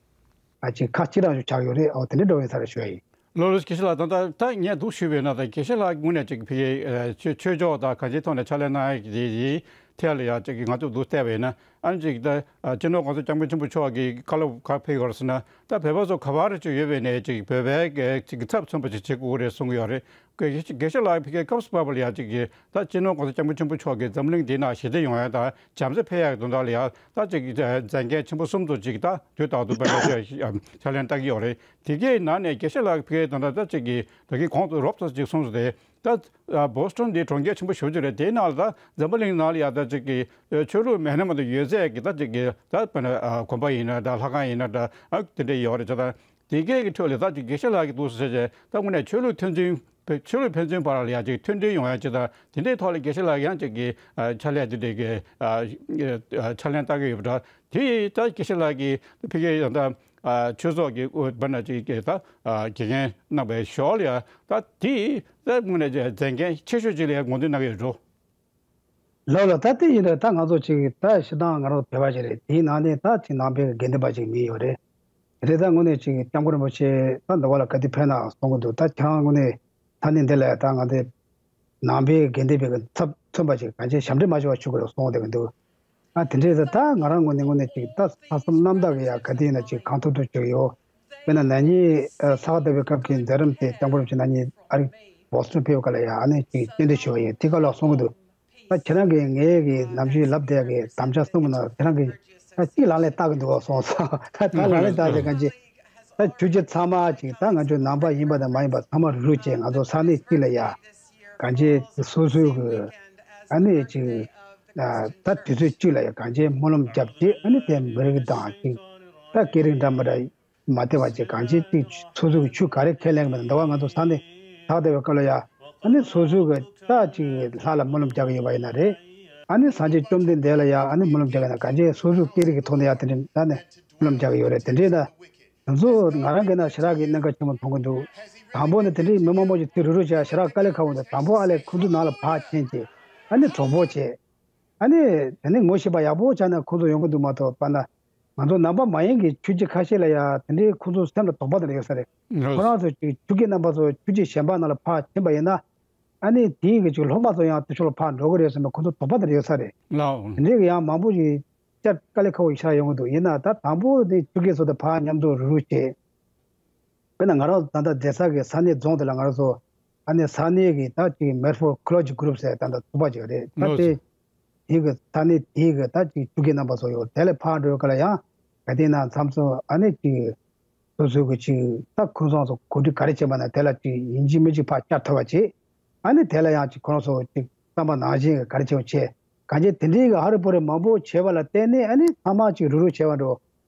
ཨ་ཅིག་ཁ་གཅིག་རང་ཞིག་ཆགས་ཡོད་རེད། ཨོ་དེ་འདྲའི་འགྲོ་ཡིན་ས་རེད་ཞུ་ཡ་ཡིན། ལགས་ལགས། དགེ་བཤེས་ལགས་ད་ལྟ་ད་ངས་འདུག་ཞུས་པས་ན་ད་དགེ་བཤེས་ལགས་དངོས་གནས་ཅིག་ཕ་གིའི་ཆོས་ཆོས་ཕྱོགས་དང་གང་ཅིའི་ཐོག་ནས་ཕྱག་ལས་གནང་ཡ་གི་དེ་ཐད་ལ་ཡ་ཅིག་ང་ཚོ་འདུག་བལྟས་པས་ན་ཨ་ནི་ཅིག་ད་སྤྱི་ནོར་༸གོང་ས་༸སྐྱབས་མགོན་ཆེན་པོ་མཆོག་གིས་བཀའ་སློབ་ག་ཕེབས་ཡོད་ཟེར་ན་ད་བོད་པ་ཚོ་ག་བར་ཅིག་ཡོད་པའི་ནས་ཅིག་བོད་པའི་གི་ཅིག་གི་ཚབ་མཚོན་པ་ཅིག་བྱེད་དགོས་རེད་གསུང་གི་ཡོད་རེད། དགེ་དགེ་བཤེས་ལགས་ཕ་གིའི་སྐབས་སུ་བབས་པ་ལ་ཡ་ཅིག་གི་ད་སྤྱི་ནོར་༸གོང་ས་༸སྐྱབས་མགོན་ཆེན་པོ་མཆོག་གིས་འཛམ་གླིང་འདི་ན་ཞི་བདེ་ཡོང་ཡ་དང་བྱམས་བརྩེ་འཕེལ་ཡ་གི་དོན་དག་ལ་ཡ་ད་ཅིག་མཛད་འགན་ཆེན་པོ་གསུམ་ཙམ་ཅིག་ད་དུས་རྟག་ཏུ་བོད་པའི་ཕྱག་ལེན་བསྟར་གྱི་ཡོད་རེད། དེ་གའི་ནང་ནས་དགེ་བཤེས་ལགས་ཕ་གིའི་དོན་དག་ད་ཅིག་གི་ད་གིན་གོང་དུ་རོབ་ཙམ་ཅིག་གསུངས་སོང་སྟེ་ད་བོ་སི་ཊོན་འདི་གྲོང་ཁྱེར་ཆེན་པོ་ཞེ་པོ་ཅིག་རེད། དེའི་ནང་ལ་ད་འཛམ་བུ་གླིང་ནང་ལ་ཡ་ད་ཅིག་གི་ཆོས་ལུགས་མི་སྣ་མ་གཏོགས་ཡོད་ཚད་ཀྱི་ད་ཅིག་གི་ད་དཔེར་ན་དགོན་པ་ཡིན་ན་འདྲ་ལྷ་ཁང་ཡིན་ན་འདྲ་ཨ་དེ་འདྲ་ཡོད་རེད། ད་དེ་གའི་གི་ཁྲོད་ལ་ད་ཅིག་དགེ་བཤེས་ལགས་ཀྱི་འདུག་ཟེར་བྱས་ད་དངོས་གནས་ཆོས་ལུགས་ཕན་ཚུན་ཆོས་ལུགས་ཕན་ཚུན་བར་ལ་ཡ་ཅིག་མཐུན་སྒྲིལ་ཡོང་ཡ་ཅིག་དང་དེ་འདྲའི་ཐོག་ལ་དགེ་བཤེས་ལགས་ཡང་ཅིག་གི་ཕྱག་ལས་དེ་འདྲའི་གི་ཕྱག་ལེན་བསྟར་གྱི་ཡོད་པ་འདྲ། དེ་ད་དགེ་བཤེས་ལགས་ཀྱིས་ཕ་གིའི་ད་ཆོས་ཚོགས་ཀྱི་དབུ་བར་ན་ཅིག་གི་ད་དགེ་རྒན་གནང་བའི་ཞོར་ལ་ཡ་ད་དེ་ད་དངོས་གནས་མཛད་འགན་ཆེ་ཤོས་ཅིག་ལ་ཡ་ངོས་འཛིན་གནང་གི་ཡོད་འགྲོ། ལགས་ལགས། ད་དེ་ཡིན་ན་ད་ང་ཚོ་ཅིག་ད་སྤྱིར་བཏང་ང་རང་བོད་པ་ཞིག་རེད། དེའི་ནང་ནས་ད་ཅིག་ནང་པའི་དགེ་འདུན་པ་ཅིག་མིན་ཡོད་རེད། དེ་རེད། ད་དངོས་གནས་ཅིག་སྐྱབས་མགོན་རིན་པོ་ཆེ་ད་འདི་བ་ལ་ག་དུས་ཕེབས་ན་གསུང་གི་འདུག་ད་ཁྱེད་རང་དངོས་གནས་ས་གནས་འདི་ལ་ད་ང་ཚོའི་ནང་པའི་དགེ་འདུན་པའི་གི་ཚབ་མཚོན་པ་ཅིག་གང་ཅི་ཞབས་འདྲེན་མ་བྱུང་བ་ཞུ་དགོས་རེད་གསུང་བསྡད་ཀྱི་འདུག་ཨ་དེ་འདྲས་ད་ད་ང་རང་ངོས་ནས་དངོས་གནས་ཅིག་ད་ལྷག་བསམ་རྣམ་དག་གིས་ཡ་ག་དུས་ཡིན་ན་ཅིག་གང་ཐུབ་ཐུབ་བྱེད་ཀྱི་ཡོད། དཔེར་ན་ན་ནིང་ཨ་ས་ག་ཟླ་བའི་སྐབས་ཀྱི་མཛད་རིམ་དེ་སྐྱབས་མགོན་རིན་པོ་ཆེ་ན་ནིང་ཨ་རི་བོ་སི་ཊོན་ཕེབས་སྐབས་ལ་ཡ་ཨ་ནི་ཅིག་རྟེན་འབྲེལ་ཞུ་བ་ཡིན། དེ་སྐབས་ལ་གསུང་གི་འདུག་ད་ཁྱེད་རང་གིས་ངའི་གི་ནམ་རྒྱུན་ལབ་བསྡད་ཀྱི་དམ་བཅའ་གསུངས་པ་ན་ཁྱེད་རང་གིས་ད་ཅིག་ལག་ལེན་བསྟར་གི་འདུག་གསུངས་སོང་། ད་ད་ལག་ལེན་བསྟར་ཏེ་གང་ཅི་ད་ཆོས་བརྒྱུད་ཚང་མ་ཅིག་ད་ང་ཚོའི་ནང་པ་ཡིན་པ་དང་མ་ཡིན་པ་ཚང་མ་རུབ་བྱས་ང་ཚོ་ས་གནས་གཅིག་ལ་ཡ་གང་ཅི་སོ་སོའི་གི་ཨ་ནི་ཅིག་ད་དུས་ཚོད་གཅིག་ལ་ཡ་གང་ཅི་སྨོན་ལམ་བརྒྱབ་བྱས་ཨ་ནི་དེ་མི་རིགས་དང་ཅིག་ད་སྐད་རིགས་འདྲ་མི་འདྲ། མ་བདེ་བ་ཅིག་གང་ཅི་ཅིག་སོ་སོ་གི་ཆོས་ག་རེ་ཁས་ལེན་གི་མེད་འདུག་བ། ང་ཚོ་ས་གནས་ད་ལྟ་བའི་སྐབས་ལ་ཡ་ཨ་ནི་སོ་སོ་གི་ད་ཅིག་ལྷ་ལ་སྨོན་ལམ་རྒྱག་གི་ཡོད་པ་ཡིན་ན་རེད། ཨ་ནི་སངས་རྒྱས་བཅོམ་ལྡན་འདས་ལ་ཡ་ཨ་ནི་སྨོན་ལམ་རྒྱག་གི་ཡིན་ན་གང་ཅི་སོ་སོ་སྐད་རིགས་ཀྱི་ཐོག་ནས་ཡ་དེ་འདྲ་ད་ནས་སྨོན་ལམ་རྒྱག་གི་ཡོད་རེད། དེ་འདྲས་ད་ང་ཚོ་ང་རང་གི་ན་ཞེ་དྲག་གི་གནད་འགག་ཆེན་པོ་མཐོང་གི་འདུག་དང་པོ་ནི་དེ་འདྲས་མི་མང་པོ་ཞིག་དེ་རུ་རུ་བྱས་ཞེ་དྲག་དཀའ་ལས་ཁག་པོ་འདུག་དང་པོ་ཨ་ལས་ཁོ་ཚོ་ནང་ལ་ཕར་ཕྱིན་ཅིག་ཨ་ནི་གྲོགས་པོ་བྱས། ཨ་ནི་དེ་ནས་ངོ་ཤེས་པ་ཡག་པོ་ཆགས་ན་ཁོང་ཚོ་ཡོང་གི་འདུག་མ་གཏོགས་པ་ན། ང་ཚོ་ནང་པ་མ་ཡིན་གྱི་ཆོས་བརྒྱུད་ཁ་ཤས་ལ་ཡ་དེ་འདྲའི་ཁོང་ཚོ་སེམས་ལ་དོགས་པ་དེ་འདྲ་ཡོད་ས་རེད། ཁོ་རང་ཚོ་ཅིག་ཆོས་བརྒྱུད་རྣམ་པ་ཚོ་ཆོས་བརྒྱུད་གཞན་པ་ནང་ལ་ཕར་ཕྱིན་པ་ཡིན་ན། ཨ་ནི་དེའི་གི་ཅིག་སློབ་མ་ཚོ་ཡང་དེ་ཕྱོགས་ལ་ཕར་འགྲོ་གི་རེད་བསམ་པའི་ཁོང་ཚོ་དོགས་པ་དེ་འདྲ་ཡོད་ས་རེད། དེ་འདྲའི་གི་ཡང་མང་པོ་ཞིག་བསྐྱར་དཀའ་ལས་ཁག་པོ་ཞིག་ཆགས་ཡོང་གི་འདུག་ཡིན་ན་ད་དང་པོ་དེ་ཆོས་བརྒྱུད་ཚོ་དང་ཕར་མཉམ་དུ་རུག་རུག་བྱས། དཔེར་ན་ང་རང་ད་ལྟ་བསྡད་ས་གི་ས་གནས་རྫོང་དེ་ལ་ང་རང་ཚོ་ཨ་ནི་ས་གནས་ཀྱི་ད་ཅིག་མེར་ཕོར་ཁོ་ལོ་ཇི་གུ་རུབ་ཟེར་ད་ལྟ་ཚོགས་པ་ཅིག་རེད། ད་ལོ་དེ་དེ་གི་ས་གནས་དེ་གི་ད་ཅིག་ཆོས་བརྒྱུད་རྣམ་པ་ཚོ་ཡོད། དེ་ལ་ཕར་འགྲོ་སྐབས་ལ་ཡང་ག་དེ་ན་མཚམས་མཚམས་ཨ་ནི་ཅིག་སོ་སོའི་གི་ཅིག་ད་ཁོང་ཚང་ཚོ་གོ་སྒྲིག་ག་རེ་བྱེད་པ་ན་དེ་ལ་ཅིག་ཡིན་གཅིག་མིན་གཅིག་ཕར་བཅར་ཐུབ་པ་བྱེད། ཨ་ནི་དེ་ལ་ཡང་ཅིག་ཁོང་ཚོ་ཅིག་བསམ་པ་ནང་བཞིན་གི་ག་རེ་བྱེད་པ་བྱེད། གང་ཅི་དེ་འདྲའི་གི་ཧ་རི་པོ་རི་མང་པོ་བྱས་པ་ལ་བརྟེན་ནས་ཨ་ནི་ཚང་མ་ཅིག་རུག་རུག་བྱས་པ་འགྲོ།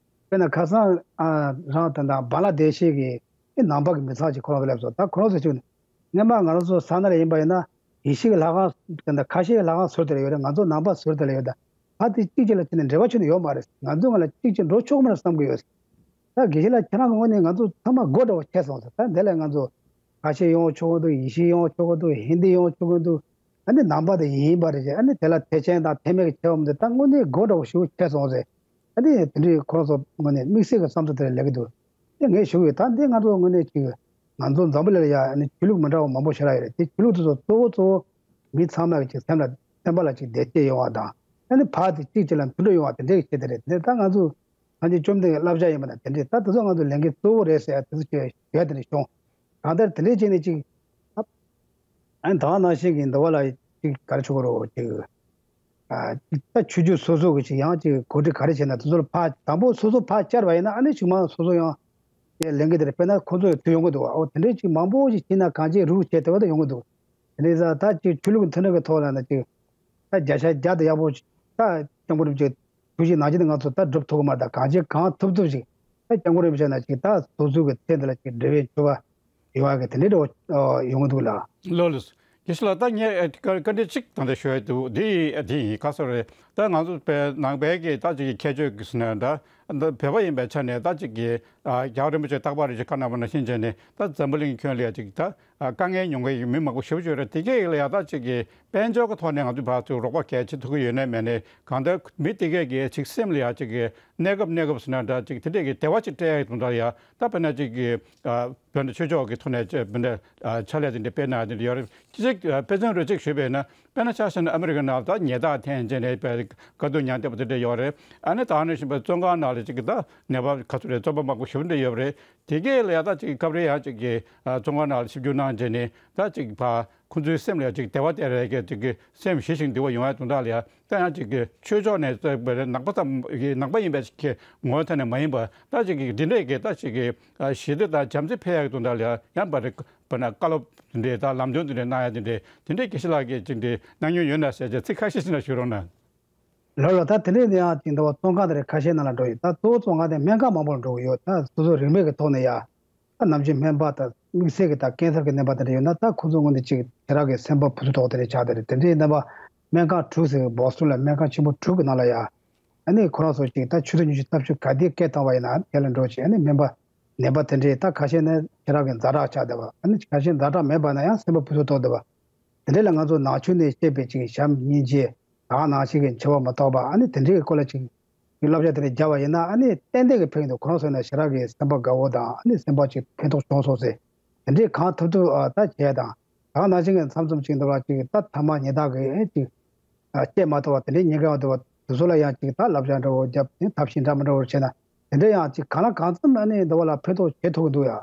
དཔེར་ན་ཁ་སང་ཨ་རང་དེ་འདྲ་བང་ལ་དེ་ཤི་གི་ཨེ་ནང་པ་གི་མི་ཚང་ཅིག་ཁོ་རང་ཚོ་སླེབས་སོང་། ད་ཁོ་རང་ཚོ་ཅིག་སྔན་མ་ང་རང་ཚོ་ས་གནས་ལ་ཡིན་པ་ཡིན་ན་ཡེ་ཤུ་གི་ལྷ་ཁང་དེ་འདྲ་ཁ་ཤས་ལྷ་ཁང་ཟུར་དེ་ལ་ཡོད་རེད། ང་ཚོ་ནང་པ་ཟུར་དེ་ལ་ཡོད། ད་ཕ་དེ་གཅིག་གཅིག་ལ་ཅི་ནས་འབྲེལ་བ་ཆོད་ནས་ཡོད་མ་རེད། ང་ཚོ་ང་ལ་གཅིག་གཅིག་འགྲོ་ཆོག་མ་རེད་བསམ་གི་ཡོད། ད་དགེ་བཤེས་ལགས་ཁྱེད་རང་གི་ངོས་ནས་ང་ཚོ་ཚང་མ་སྒོ་འདྲ་བོ་ཕྱེ་སོང་ཟེར། ད་འདི་ལ་ང་ཚོ་ཁ་ཤས་ཡོང་ཆོག་གི་འདུག་ཡེ་ཤུ་ཡོང་ཆོག་གི་འདུག་ཧིན་དི་ཡོང་ཆོག་གི་འདུག་ཨ་ནི་ནང་པ་དེ་ཡིན་པ་རེད་ཅེས། ཨ་ནི་དེ་ལ་ཐེག་ཆེན་དང་ཐེག་དམན་གྱི་ཁྱད་པར་མི་འདུག་ད་དངོས་གནས་སྒོ་འདྲ་བོ་ཞིག་ཕྱེ་སོང་ཟེར། ཨ་ནི་དེ་འདྲའི་ཁོ་རང་ཚོ་དངོས་གནས་དམིགས་བསལ་གྱི་བསམ་ཚུལ་དེ་ལབ་ཀྱི་འདུག་དེ་ངས་ཞུ་གི་ཡོད། ད་འདི་ང་ཚོ་དངོས་གནས་ཅིག་ང་ཚོ་འཛམ་བུ་གླིང་ལ་ཡ་ཨ་ནི་ཆོས་ལུགས་མི་འདྲ་བ་མང་པོ་ཞེ་དྲག་ཡོད་རེད། དེ་ཆོས་ལུགས་དེ་ཚོ་གཙོ་བོ་གཙོ་བོ་མི་ཚང་མ་གི་ཅིག་སེམས་ལ་སེམས་པ་ལ་ཅིག་བདེ་སྐྱིད་ཡོང་བ་དང་། ཨ་ནི་ཕར་དེ་གཅིག་གཅིག་ལ་མཐུན་སྒྲིལ་ཡོང་བ་དེ་འདྲའི་ཆེད་དེ་རེད། དེ་ད་ང་ཚོ་སངས་རྒྱས་བཅོམ་ལྡན་གྱི་བསླབ་བྱ་ཡིན་པ་དང་དེ་འདྲས་ད་དེ་ཚོ་ང་ཚོ་ལས་འགན་གཙོ་བོ་རེད་ཟེར་དེ་ཚོ་བྱས་ཡོད་དེ་འདྲས་བྱུང་། གང་ལྟར་དེ་འདྲས་བྱས་ནས་ཅིག་ཨ་ནི་ད་ག་ནང་བཞིན་གྱི་འདི་བ་ལ་ཅིག་ག་རེ་ཆོག་གི་རེད། ཅིག་ཨ་ཅིག་ད་ཆོས་བརྒྱུད་སོ་སོ་གི་ཅིག་ཡང་ཅིག་གོ་སྒྲིག་ག་རེ་བྱས་ན་དེ་ཚོ་ལ་ཕར་དང་པོ་སོ་སོ་ཕར་བཅར་བ་ཡིན་ན་ཨ་ནི་ཅིག་མ་སོ་སོ་ཡང་ལས་འགན་དེ་རེད། དཔེར་ན་ཁོ་ཚོ་ཡང་དུ་ཡོང་གི་འདུག་བ། འོ་དེ་འདྲས་ཅིག་མང་པོ་ཞིག་བྱས་ན་གང་ཅིག་རུག་བྱས་དེ་བ་དུ་ཡོང་གི་འདུག་དེ་འདྲས་ད་ཅིག་ཆོས་ལུགས་མཐུན་སྒྲིལ་གྱི་ཐོག་ལ་ན་ཅིག་ད་བརྒྱ་ཆ་བརྒྱ་དང་ཡག་པོ་ད་སྐྱབས་མགོན་རིན་པོ་ཆེ་ཐུགས་རྗེ་ནང་བཞིན་ང་ཚོ་ད་སྒྲུབ་ཐུབ་ཀྱི་མ་རེད། ད་གང་ཅི་གང་ཐུབ་ཐུབ་ཅིག་ད་སྐྱབས་མགོན་རིན་པོ་ཆེ་ན་ཅིག་ད་སོ་སོའི་གི་ཚེ་འདི་ལ་ཅིག་འབྲེལ་བའི་འབྱོར་བ་ཡོང་བ་གི་དེ་འདྲའི་འགྲོ་ཡོང་གི་འདུག་ལ། ལོ་ལོ། དགེ་བཤེས་ལགས་ད་ངས་བཀའ་འདྲི་གཅིག་ད་ལྟ་ཞུ་ཡ་འདུག་འདི་འདི་ཡིན་ཁ་སོ་རེད། ད་ང་ཚོ་པའི་ནང་པའི་གི་ད་ཅིག་ཁྱད་ཆོས་ཀྱི་ཟེར་ན་ད་བོད་པ་ཡིན་པའི་ཆ་ནས་ད་ཅིག་གི་རྒྱལ་བ་རིན་པོ་ཆེ་རྟག་པར་རེ་ཞིག་བཀའ་གནང་བ་ནང་བཞིན་བྱས་ནས་ད་འཛམ་བུ་གླིང་ཁྱོན་ལ་ཡ་ཅིག་ད། དཀའ་ངལ་མྱོང་མཁན་གྱི་མི་མང་པོ་ཞེ་པོ་ཅིག་ཡོད་རེད། དེ་གས་ལ་ཡ་ད་ཅིག་གི་དཔལ་འབྱོར་གྱི་ཐོག་ནས་ང་ཚོ་ཕར་ཚུར་རོགས་པ་གལ་ཆེ་ཐུབ་ཀྱི་ཡོད་ནའི་མེད་ནའི་གང་ལྟར་མི་དེ་གས་ཀྱི་ཅིག་སེམས་ལ་ཡ་ཅིག་གི་གནས་སྐབས་གནས་སྐབས་སུ་ན་འདྲ་ཅིག་དེ་འདྲས་ཀྱི་བདེ་བ་ཅིག་སྤྲད་ཡ་གི་དོན་དག་ལ་ཡ་ད་དཔེར་ན་ཅིག་གི་བོད་འདི་ཆོས་ཕྱོགས་ཀྱི་ཐོག་ནས་བོད་འདི་ཕྱག་ལས་དེ་འདྲ་སྤེལ་གནང་ཡ་དེ་འདྲ་ཡོད་རེད། ཅི་ཅིག་དཔེ་མཚོན་རེ་ཅིག་ཞུས་པས་ན་དཔེར་ན་ཆ་བཞག་ན་ཨ་མི་རི་ཀ་ནང་ད་ཉེས་རྡུང་འཐེན་བྱས་ནས་དཔེ་དཀའ་སྡུག་མྱངས་བསྡད་པ་དེ་འདྲ་ཡོད་རེད། ཨ་ནི་ད་ནང་བཞིན་པའི་བཙོན་ཁང་ནང་ལ་ཅིག་གི་ད་ནད་པ་ག་ཚོད་རེད། བཙོན་པ་མང་པོ་ཞེ་པོ་འདྲ་ཡོད་རེད། དེ་གས་ལ་ཡ་ད་ཅིག་སྐབས་རེ་ཡང་ཅིག་གི་ཨ་བཙོན་ཁང་ནང་ལ་ཆིབས་བསྒྱུར་གནང་བྱས་ནས་ད་ཅིག་ཕ་ཁོང་ཚོའི་སེམས་ལ་ཡ་ཅིག་བདེ་བ་སྟེར་ཡ་གི་ཅིག་གི་སེམས་ཞི་ཞིང་དུལ་བ་ཡོང་ཡ་དོན་དག་ལ་ཡ་ད་ཡང་ཅིག་གི་ཆོས་ཕྱོགས་ནས་ད་ནང་པ་ཙམ་གི་ནང་པ་ཡིན་པའི་ཅིག་གི་ངོ་བོའི་ཐོག་ནས་མ་ཡིན་པ་ད་ཅིག་གི་འདི་འདྲས་ཀྱི་ད་ཅིག་གི་ཨ་ཞི་བདེ་དང་བྱམས་བརྩེ་འཕེལ་ཡ་གི་དོན་དག་ལ་ཡ་ཡང་ཕར་རེ་བ་ན་བཀའ་སློབ་འདི་འདྲས་ད་ལམ་སྟོན་འདི་འདྲས་གནང་ཡ་འདི་འདྲས་དེ་འདྲས་དགེ་བཤེས་ལགས་ཀྱིས་ཅིག་འདི་གནང་མྱོང་ཡོད་ན་ཟེར་བྱས་ཚིག་ཁ་ཤས་ཤིག་ན་ཞུ་རོགས་གནང་། ལོ་ལོ་ད་དེ་འདྲས་ནས་ཡང་ཅིག་འདི་བ་བཙོན་ཁང་དེ་རེད་ཁ་ཤས་ནང་ལ་འགྲོ་ཡོད། ད་གཙོ་བོ་བཙོན་ཁང་དེ་སྨན་ཁང་མང་པོར་འགྲོ་གི་ཡོད། ད་སོ་སོ་རིན་མེད་ཀྱི་ཐོག་ནས་ཡ་ད་ནམ་རྒྱུན་སྨན་པ་དང་དམིགས་བསལ་གྱི་ད་ཀན་སར་གྱི་ནད་པ་དེ་འདྲ་ཡོད་ན་ད་ཁོ་ཚོ་ངོས་ནས་ཅིག་ཞེ་དྲག་གི་སེམས་པ་ཕུ་ཚུགས་ཐོག་དེ་འདྲས་ཆགས་དེ་རེད། དེ་འདྲས་ནད་པ་སྨན་ཁང་དྲུག་ཟེར་བའི་བོ་སི་ཊོན་ལ་སྨན་ཁང་ཆེན་པོ་དྲུག་གི་ནང་ལ་ཡ་ཨ་ནི་ཁོ་རང་ཚོ་ཅིག་ད་ཆུ་ཚོད་ཉི་ཤུ་རྩ་བཞི་ག་དུས་སྐད་བཏང་བ་ཡིན་ན་དེ་ལ་འགྲོ་ཅིག་ཨ་ནི་སྨན་པ་ནད་པ་དེ་འདྲས་ད་ཁ་ཤས་ནི་ཞེ་དྲག་གི་ཛ་དྲག་ཆགས་བསྡད་པ། ཨ་ནི་ཁ་ཤས་ཛ་དྲག་མེད་པ་ན་ཡང་སེམས་པ་ཕུ་ཚུགས་ཐོག་བསྡད་པ། དེ་འདྲ་ལ་ང་ཚོ་ནང་ཆོས་ནས་བཤད་པའི་ཅིག་བྱམས་སྙིང་རྗེ་ད་ག་ནང་བཞིན་གྱི་འཆི་བ་མི་རྟག་པ་ཨ་ནི་དེ་འདྲའི་སྐོར་ལ་ཅིག་གི་བསླབ་བྱ་དེ་འདྲ་བརྒྱབ་པ་ཡིན་ན་ཨ་ནི་ཏན་ཏན་གྱི་ཕན་གྱི་འདུག་ཁོ་རང་ཚོ་ན་ཞེ་དྲག་གི་སེམས་པ་དགའ་བོ་དང་ཨ་ནི་སེམས་པ་ཅིག་ཕན་ཐོགས་བྱུང་སོང་ཟེར་དེ་འདྲའི་གང་ཐུབ་ཐུབ་ཨ་ད་བྱས་དང་ད་ག་ནང་བཞིན་གྱི་མཚམས་མཚམས་ཅིག་འདུག་ལ་ཅིག་ད་ཐ་མག་ཉེས་རྡུང་གི་ཨེ་ཅིག་ཨ་བཅད་མ་ཐུབ་པ་དེ་འདྲའི་ཉེན་ཁ་ཡང་འདུག་པ་དེ་ཚོ་ལ་ཡང་ཅིག་ད་བསླབ་བྱ་འདྲ་བོ་བརྒྱབ་ནས་ཐབས་ཤེས་འདྲ་མི་འདྲ་བོ་བྱས་ན། དེ་འདྲ་ཡང་ཅིག་གང་ལ་གང་འཚམ་ཨ་ནི་འདི་བ་ལ་ཕན་ཐོགས་བྱེད་ཐུབ་ཀྱི་འདུག་ཡ།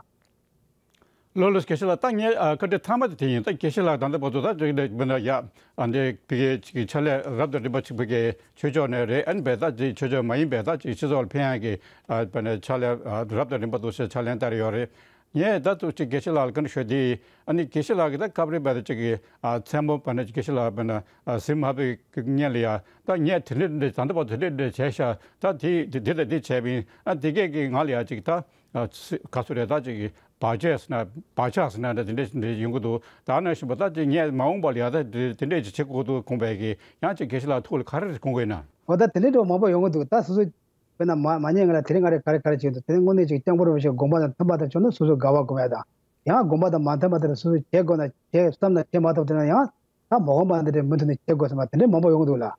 ལོ་ལོ་དགེ་བཤེས་ལགས་ད་ངས་ཨ་བཀའ་འདྲི་མཐའ་མ་དེ་དེ་ཡིན། ད་དགེ་བཤེས་ལགས་ད་ལྟ་བར་དུ་ད་ཅིག་འདི་བུ་ན་ཡ་ཨ་འདི་ཕ་གི་ཅིག་གི་ཕྱག་ལས་རབ་དང་རིམ་པ་ཅིག་ཕ་གི་ཆོས་ཕྱོགས་ནས་རེད། ཨ་ནི་བས་ད་ཅིག་ཆོས་ཕྱོགས་མ་ཡིན་པའི་ད་ཅིག་སྤྱི་ཚོགས་ལ་ཕན་ཡག་གི་ཨ་བ་ནས་ཕྱག་ལས་ཨ་རབ་དང་རིམ་པ་འདུག་ཟེར་ཕྱག་ལེན་བསྟར་ཡོད་རེད། ངས་ད་ཚོ་ཅིག་དགེ་བཤེས་ལགས་ལ་བཀའ་འདྲི་ཞུ་དེ་ཨ་ནི་དགེ་བཤེས་ལགས་ཀྱི་ད་སྐབས་རེ་བས་ད་ཅིག་གི་ཨ་མཚན་མོ་བ་ནས་དགེ་བཤེས་ལགས་བ་ན་ཨ་གཟིམ་དམར་པོའི་སྔོན་ལ་ཡ་ད་ངས་དེ་འདྲ་འདྲ་ད་ལྟ་བར་དེ་འདྲ་འདྲ་བྱས་ཤག་ད་དེ་དེ་དེ་དང་དེ་བྱས་པ་ཡིན། ཨ་དེ་གས་ཀྱི་ང་ལ་ཡ་ཅིག་ད་ཨ་ག་ཚོད་རེད་ད་ཅིག་གི་བག་ཆགས་ཟེར་ན་བག་ཆགས་ཟེར་ན་འདྲ་དེ་འདྲ་འདྲ་ཡོང་གི་འདུག་ད་ནང་བཞིན་པ་ད་ཅིག་ངས་མ་འོངས་པ་ལ་ཡ་ད་དེ་དེ་འདྲ་ཅིག་བྱེད་དགོས་འདུག་དགོངས་པའི་གི་ཡང་ཅིག་དགེ་བཤེས་ལགས་ཐུགས་ལ་ག་རེ་རེ་དགོངས་དགོས་ན། འོ་ད་དེ་འདྲའི་འགྲོ་མང་པོ་ཡོང་གི་འདུག་ད་སོ་སོ་དཔེར་ན་མ་མ་ཉེས་ང་ལ་དེ་རིང་ང་རེ་ག་རེ་ག་རེ་བྱེད་འདུག་དེ་རིང་དངོས་གནས་ཅིག་སྐྱབས་མགོན་རིན་པོ་ཆེ་དགོངས་པ་དང་མཐུན་པ་དང་བྱུང་ན་སོ་སོ་དགའ་བ་སྒོམ་ཡ་དང་། ཡང་དགོངས་པ་དང་མ་མཐུན་པ་དེ་ལ་སོ་སོས་བྱེད་དགོས་ན་བྱེད་བསམ་ན་བྱེད་མ་ཐུབ་དེ་ན་ཡང་ ད་མ་འོངས་པ་འདི་འདྲའི་མུ་མཐུད་ནས་བྱེད་དགོས་བསམ་པ་དེ་འདྲའི་མང་པོ་ཡོང་གི་འདུག་ལགས།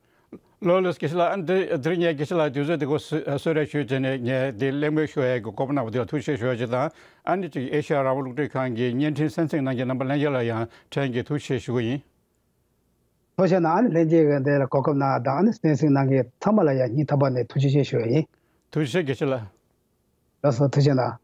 ལགས་ལགས། དགེ་བཤེས་ལགས། ཨ་ནི་དེ་དེ་རིང་ངས་དགེ་བཤེས་ལགས་དུས་ཚོད་འདི་གོ་གསོལ་རས་ཞུས་བྱས་ནས་ངས་འདི་གླེང་མོལ་ཞུ་ཡས་ཀྱི་གོ་སྐབས་གནང་བ་དེ་ལ་ཐུགས་རྗེ་ཆེ་ཞུ་ཡ་ཅིག་དང་། ཨ་ནི་ཅིག་ཨེ་ཤ་ཡ་རང་དབང་རླུང་འཕྲིན་ཁང་གི་བརྙན་འཕྲིན་གསན་གཟིགས་གནང་མཁན་རྣམ་པ་ལྷན་རྒྱས་ལ་ཡང་ཕྲན་གྱིས་ཐུགས་རྗེ་ཆེ་ཞུ་གི་ཡིན། ཐུགས་རྗེ་གནང་། ཨ་ནི་ལྷན་རྒྱས་ཀྱི་འདི་ལ་གོ་སྐབས་གནང་བ་དང་། ཨ་ནི་གསན་གཟིགས་གནང་མཁན་ཚང་མ་ལ་ཡང་སྙིང་ཐག་པ་ནས་ཐུགས་རྗེ་ཆེ་ཞུ་ཡ་ཡིན། ཐུགས་རྗེ་ཆེ་དགེ་བཤེས་ལགས། ལགས་སོ། ཐུགས་རྗེ་གནང་།